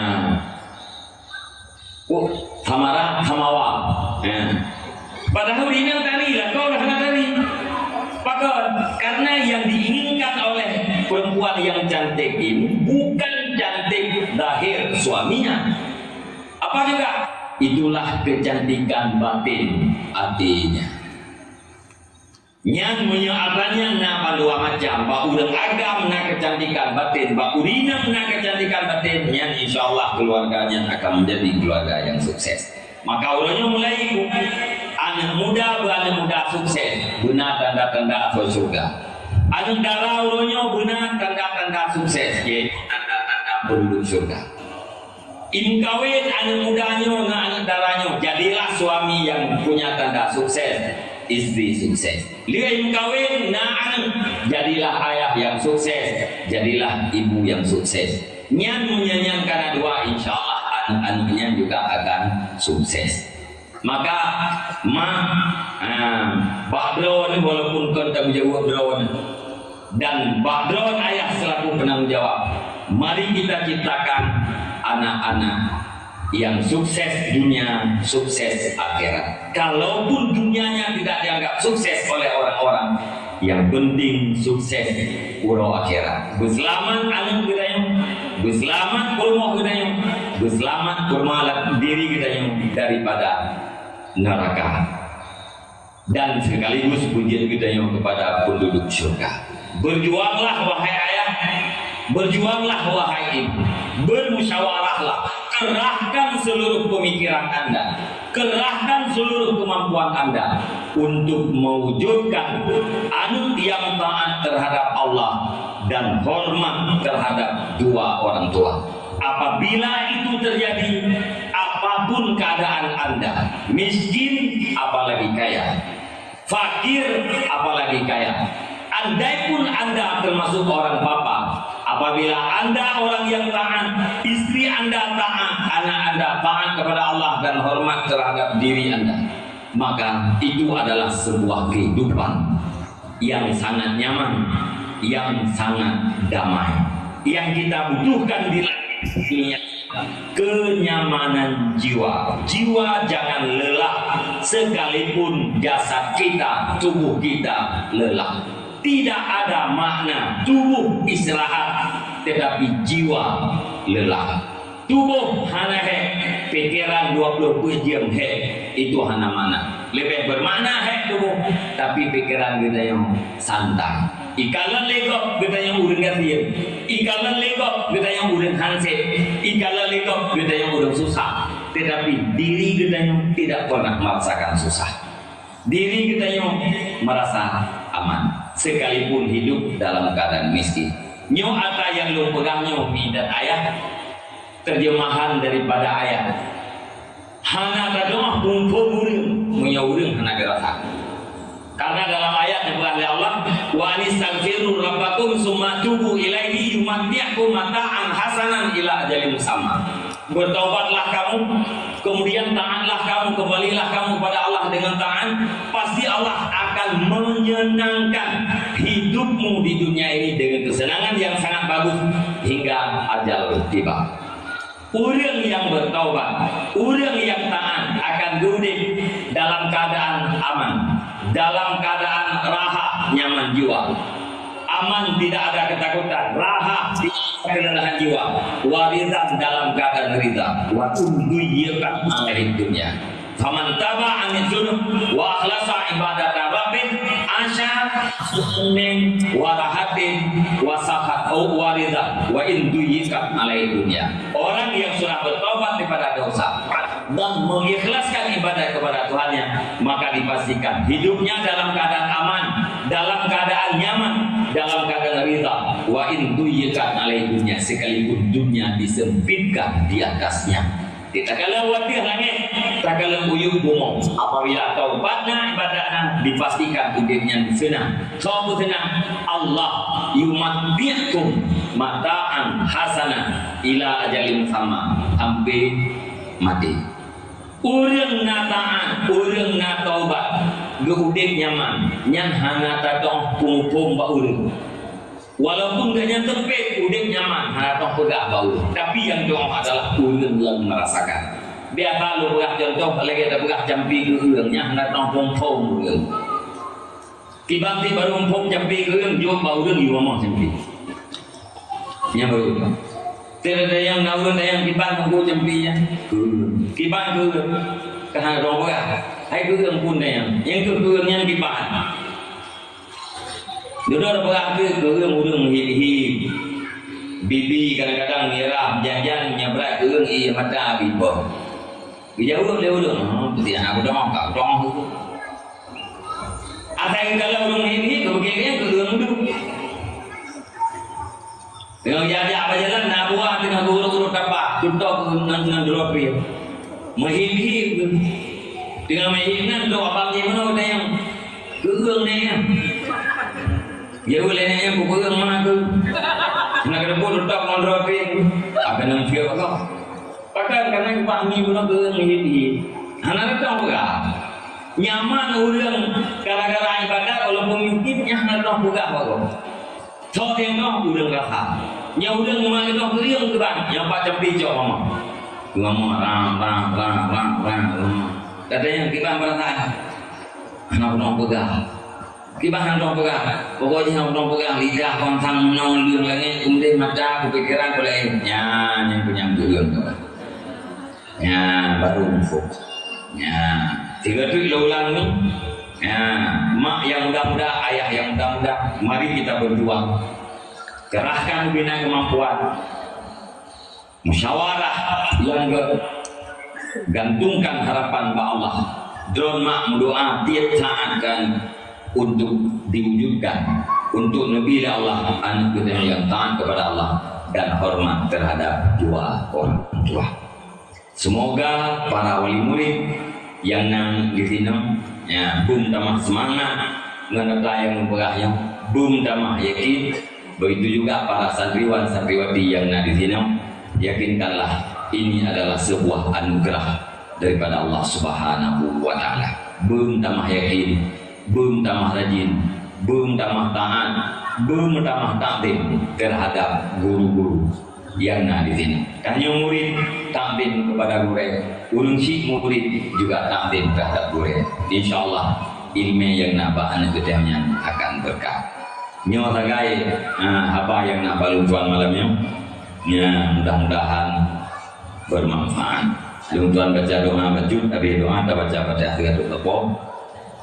Oh, thamara, thamawa. Ya. Padahal inong tari lah, kau dah hana tari. Pakon? Karena yang diinginkan oleh perempuan yang cantik ini bukan cantik zahir suaminya. Apa juga? Itulah kecantikan batin hatinya. Nyan meunyoe atra nyan na bandua macam, bak ureuëng agam na kecantikan batin, bak ureuëng inong na kecantikan batin, nyan insya Allah keluarga nyan akan menjadi keluarga yang sukses. Maka uroe nyoe mulai, aneuëk muda beu aneuëk muda Sukses, beuna tanda-tanda asoe syurga. Aneuk dara uroe nyoe beuna tanda-tanda sukses, yaitu tanda-tanda penduduk syurga. Ibu kawin aneuk muda nyoe ngon aneuk dara nyoe, jadilah suami yang punya tanda sukses, istri sukses. Lheueh ibu kawin na aneuk, jadilah ayah yang sukses, jadilah ibu yang sukses. Nyan meunyoe nyan kana dua, insya Allah aneuk-aneuk nyan juga akan sukses. Maka, ma, ah, bak droeneuh, walaupun kon tanggung jaweueb droeneuh, dan bak droeneuh ayah selaku penanggung jawab, mari kita ciptakan anak-anak yang sukses dunia, sukses akhirat. Kalaupun dunianya tidak dianggap sukses oleh orang-orang, yang penting sukses uroe akhirat. Beuseulamat aneuk geutanyoe, beuseulamat peurumoh geutanyoe, beuseulamat peurumoh diri geutanyoe daripada neraka. Dan sekaligus pujian geutanyoe kepada penduduk syurga. Berjuanglah, wahai ayah, berjuanglah, wahai ibu, bermusyawarahlah, kerahkan seluruh pemikiran Anda, kerahkan seluruh kemampuan Anda untuk mewujudkan aneuk yang taat terhadap Allah dan hormat terhadap dua orang tua. Apabila itu terjadi, apapun keadaan Anda, miskin apalagi kaya, fakir apalagi kaya, andaipun Anda termasuk orang papa, apabila Anda orang yang taat, istri Anda taat, anak Anda taat kepada Allah dan hormat terhadap diri Anda, maka itu adalah sebuah kehidupan yang sangat nyaman, yang sangat damai. Yang kita butuhkan di dunia, kenyamanan jiwa. Jiwa jangan lelah, sekalipun jasad kita, tubuh kita lelah. Tidak ada makna tubuh istirahat, tetapi jiwa lelah. Tuboh hana hék, pikeran dua ploh peuet jeuem hék, itu hana makna. Leubeh beumakna hék tuboh, tapi pikeran geutanyoe santai. Ikalon lé gob geutanyoe ureuëng gasien, ikalon lé gob geutanyoe ureuëng hansét, ikalon lé gob geutanyoe ureuëng susah, tetapi diri geutanyoe tidak pernah merasakan susah. Diri geutanyoe merasa aman, sekalipun hidup dalam keadaan miskin. Nyoe ata nyang lôn peugah nyoe, mi dan ayah, terjemahan daripada ayat. Hana tatu'oh phon-phon ureuëng, meunyoe ureuëng hana geurasa. Karena dalam ayat geupeugah lé Allah, "Wa anistaghfiru rabbakum tsumma tubu ilaihi yumatti'kum mata'an hasanan ila ajalin musamma." Bertaubatlah kamu, kemudian taatlah kamu, kembalilah kamu kepada Allah dengan taat, pasti Allah akan menyenangkan hidupmu di dunia ini dengan kesenangan yang sangat bagus hingga ajal tiba. Ureuëng nyang bertaubat, ureuëng nyang taat akan geuudeb dalam keadaan aman, dalam keadaan raha nyaman jiwa. Aman, tidak ada ketakutan, raha, tidak ada kelelahan jiwa. Wa ridhan, dalam keadaan ridha. Wa in duyyiqat alaihid dunya. Faman taba anil dzunub wa akhlasa ibadata rabbih asya min wa rahatin wa sahat, oh, wa ridha wa in duyyiqat alai dunya. Orang yang sudah bertobat daripada dosa dan mengikhlaskan ibadah kepada Tuhannya, maka dipastikan hidupnya dalam keadaan aman, dalam keadaan nyaman, dalam keadaan ridha. Wa in duyyiqat alai dunya, sekalipun dunia disempitkan di atasnya. Takalon u ateueh langét, takalon u yup bumoe. Apabila taubat na, ibadat na, dipastikan udeb nyan seunang. Soe peuseunang? Allah. Yumatti'kum mata'an hasanan ila ajalin musamma, sampai maté. Ureuëng na taat, ureuëng na taubat, geuudeb nyaman, nyan hana tatu'oh phon-phon bak ureuëng. Walaupun gobnyan sempit, udeb nyaman, hana tatu'oh peugah bak ureuëng. Tapi nyang tatu'oh adalah ureuëng nyang merasakan. Biasa lôn peugah contoh, lagée tapeugah campi keu ureuëng, nyan hana tatu'oh phon-phon ureuëng. Tiba-tiba baru phon campi keu ureuëng, jok bak ureuëng, yue mamah campi. Nyan baru. Tiada nyang na ureuëng, nyang kiban meugo campi nyan. Keu ureuëng. Kiban keu ureuëng. Ka hana tatu'oh peugah. Hai keu ureuëng phon nyan. Nyang keu ureuëng nyan kiban. Dudoe beurakeuh keu ureuëng-ureuëng hib-hib. Bibi kadang-kadang mirah, jan-jan nyang brat keu ureuëng ie mata biboh. Geujaweueb lé ureuëng, "Oh, putih hana beudong, ka beudong." Asai geukalon ureueng hiet-hiet, keu beugét nyan keu ureueng duek. Teungoh jak-jak bak jalan, na buah teungoh geurok-rok tapak, tutôp ngon, ngon droe pih. Meuhiet-hiet keu. Teungoh meuhiet nyan, trok abang jih meunoe geutanyoe. Keu ureueng nyan. Ya, ulèe nyan, keu ureueng mana tu? Na keuneuk tutôp ngon droe pih. Apa nang siap kau? Pakon, karena pahmi bunoe keu ureueng hiet-hiet. Hana reutoh peugah. Nyaman ureueng gara-gara ibadat walaupun miskin, nyan hana reutoh peugah bagoe. Soe nyang noh ureueng raha. Nyan ureueng nyoe reutoh keu ureueng keu ban, nyang pat campi cok mama. Mama rang, rang, rang, rang, rang, rang. Kata nyang kiban beurangkat. Hana reutoh peugah. Kiban hana reutoh peugah. Pokok jih hana reutoh peugah, lidah kon sang meunoe leueng langét, keumudian mata, keupikiran, peulaén. Nyan, nyang keu nyang keu ureueng tu. Nyan, baru muphom. Nyan, sigoe teuk lôn ulang ni. Nyan, mak nyang muda-muda, ayah nyang muda-muda, mari kita berjuang. Kerahkan bina kemampuan. Musyawarah nyang gét, gantungkan harapan bak Allah. Droeneuh mak meudoa tiep saát kan untuk diwujudkan, untuk neubi lé Allah aneuk geutanyoe nyang taat kepada Allah dan hormat terhadap dua orang tua. Semoga para wali murid nyang na di sinoe, ya, beumeutambah seumangat ngon ata nyang neupeugah nyoe, beumeutambah yakin. Begitu juga para santriwan santriwati nyang na di sinoe, yakinkanlah ini adalah sebuah anugerah daripada Allah Subhanahu wa Ta'ala. Beumeutambah yakin, beumeutambah rajin, beumeutambah taat, beumeutambah takzim terhadap guru-guru nyang na di sinoe. Tanyoe murid, takzim kepada gurèe. Ureueng chik murid juga takzim terhadap gurèe. Insya Allah, ileumèe nyang na bak aneuk geutanyoe nyan akan beureukat. Nyoe sagai, ha, haba nyang na bak lôn tuan malam nyoe. Ya, mudah-mudahan bermanfaat. Lôn tuan baca doa bacut, habis doa tabaca Fatihah sigoe teuk sapo.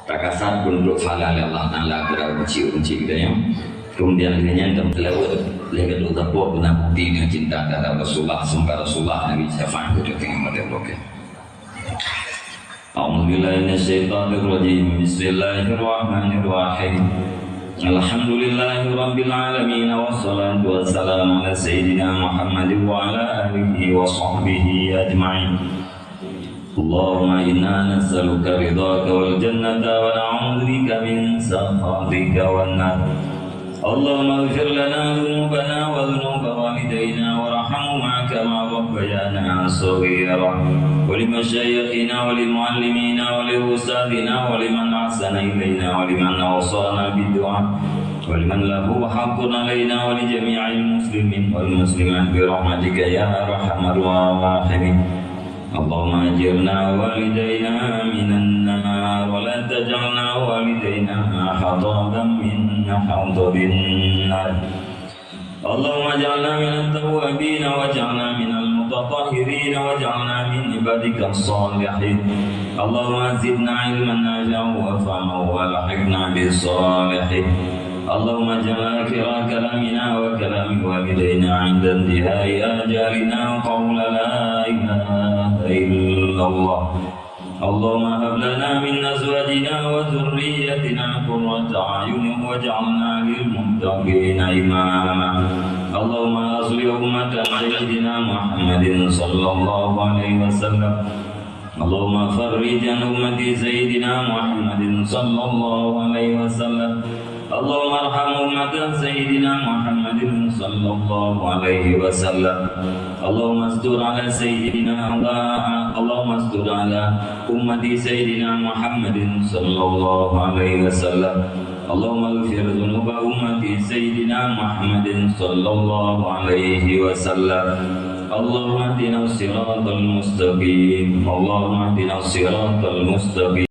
Takasat keu phala lé Allah Taala keu ureueng chik-ureueng chik geutanyoe. Keumudian lheueh nyan tameulaweuet lé geutanyoe sapo keu na bukti ngon cinta terhadap Rasulullah, semoga Rasulullah neubri syafaat keu geutanyoe. A'udzubillahi minasyaitonirrajim. Bismillahirrahmanirrahim. Alhamdulillahirabbil alamin, wassalatu wassalamu ala sayyidina Muhammadin wa ala alihi wa sahbihi ajma'in. Allahumma inna nas'aluka ridhaka wal jannata wa na'udzubika min sakhatika wan nar. اللهم اغفر لنا ذنوبنا وذنوب والدينا وارحمهما كما ربيانا صغيرا، ولمشايخنا ولمعلمينا ولأستاذنا ولمن أحسن إلينا ولمن أوصانا بالدعاء ولمن له حق علينا ولجميع المسلمين والمسلمات برحمتك يا أرحم الراحمين. اللهم أجرنا ووالدينا من النار، ولا تجعلنا ووالدينا حطبا من حطب النار. اللهم اجعلنا من التوابين، واجعلنا من المتطهرين، واجعلنا من عبادك الصالحين. اللهم زدنا علما نافعا وفهما وألحقنا بالصالحين. اللهم اجعل آخر كلامنا وكلام والدينا عند انتهاء آجالنا قول لا إله إلا الله. اللهم هب لنا من أزواجنا وذرياتنا قرة أعين واجعلنا للمتقين إماما. اللهم أصلح أمة سيدنا محمد صلى الله عليه وسلم. اللهم فرج عن أمة سيدنا محمد صلى الله عليه وسلم. اللهم ارحم أمة سيدنا محمد صلى الله عليه وسلم. اللهم استر على سيدنا، اللهم استر على أمة سيدنا محمد صلى الله عليه وسلم. اللهم اغفر ذنوب أمة سيدنا محمد صلى الله عليه وسلم. اللهم اهدنا الصراط المستقيم. اللهم اهدنا الصراط المستقيم.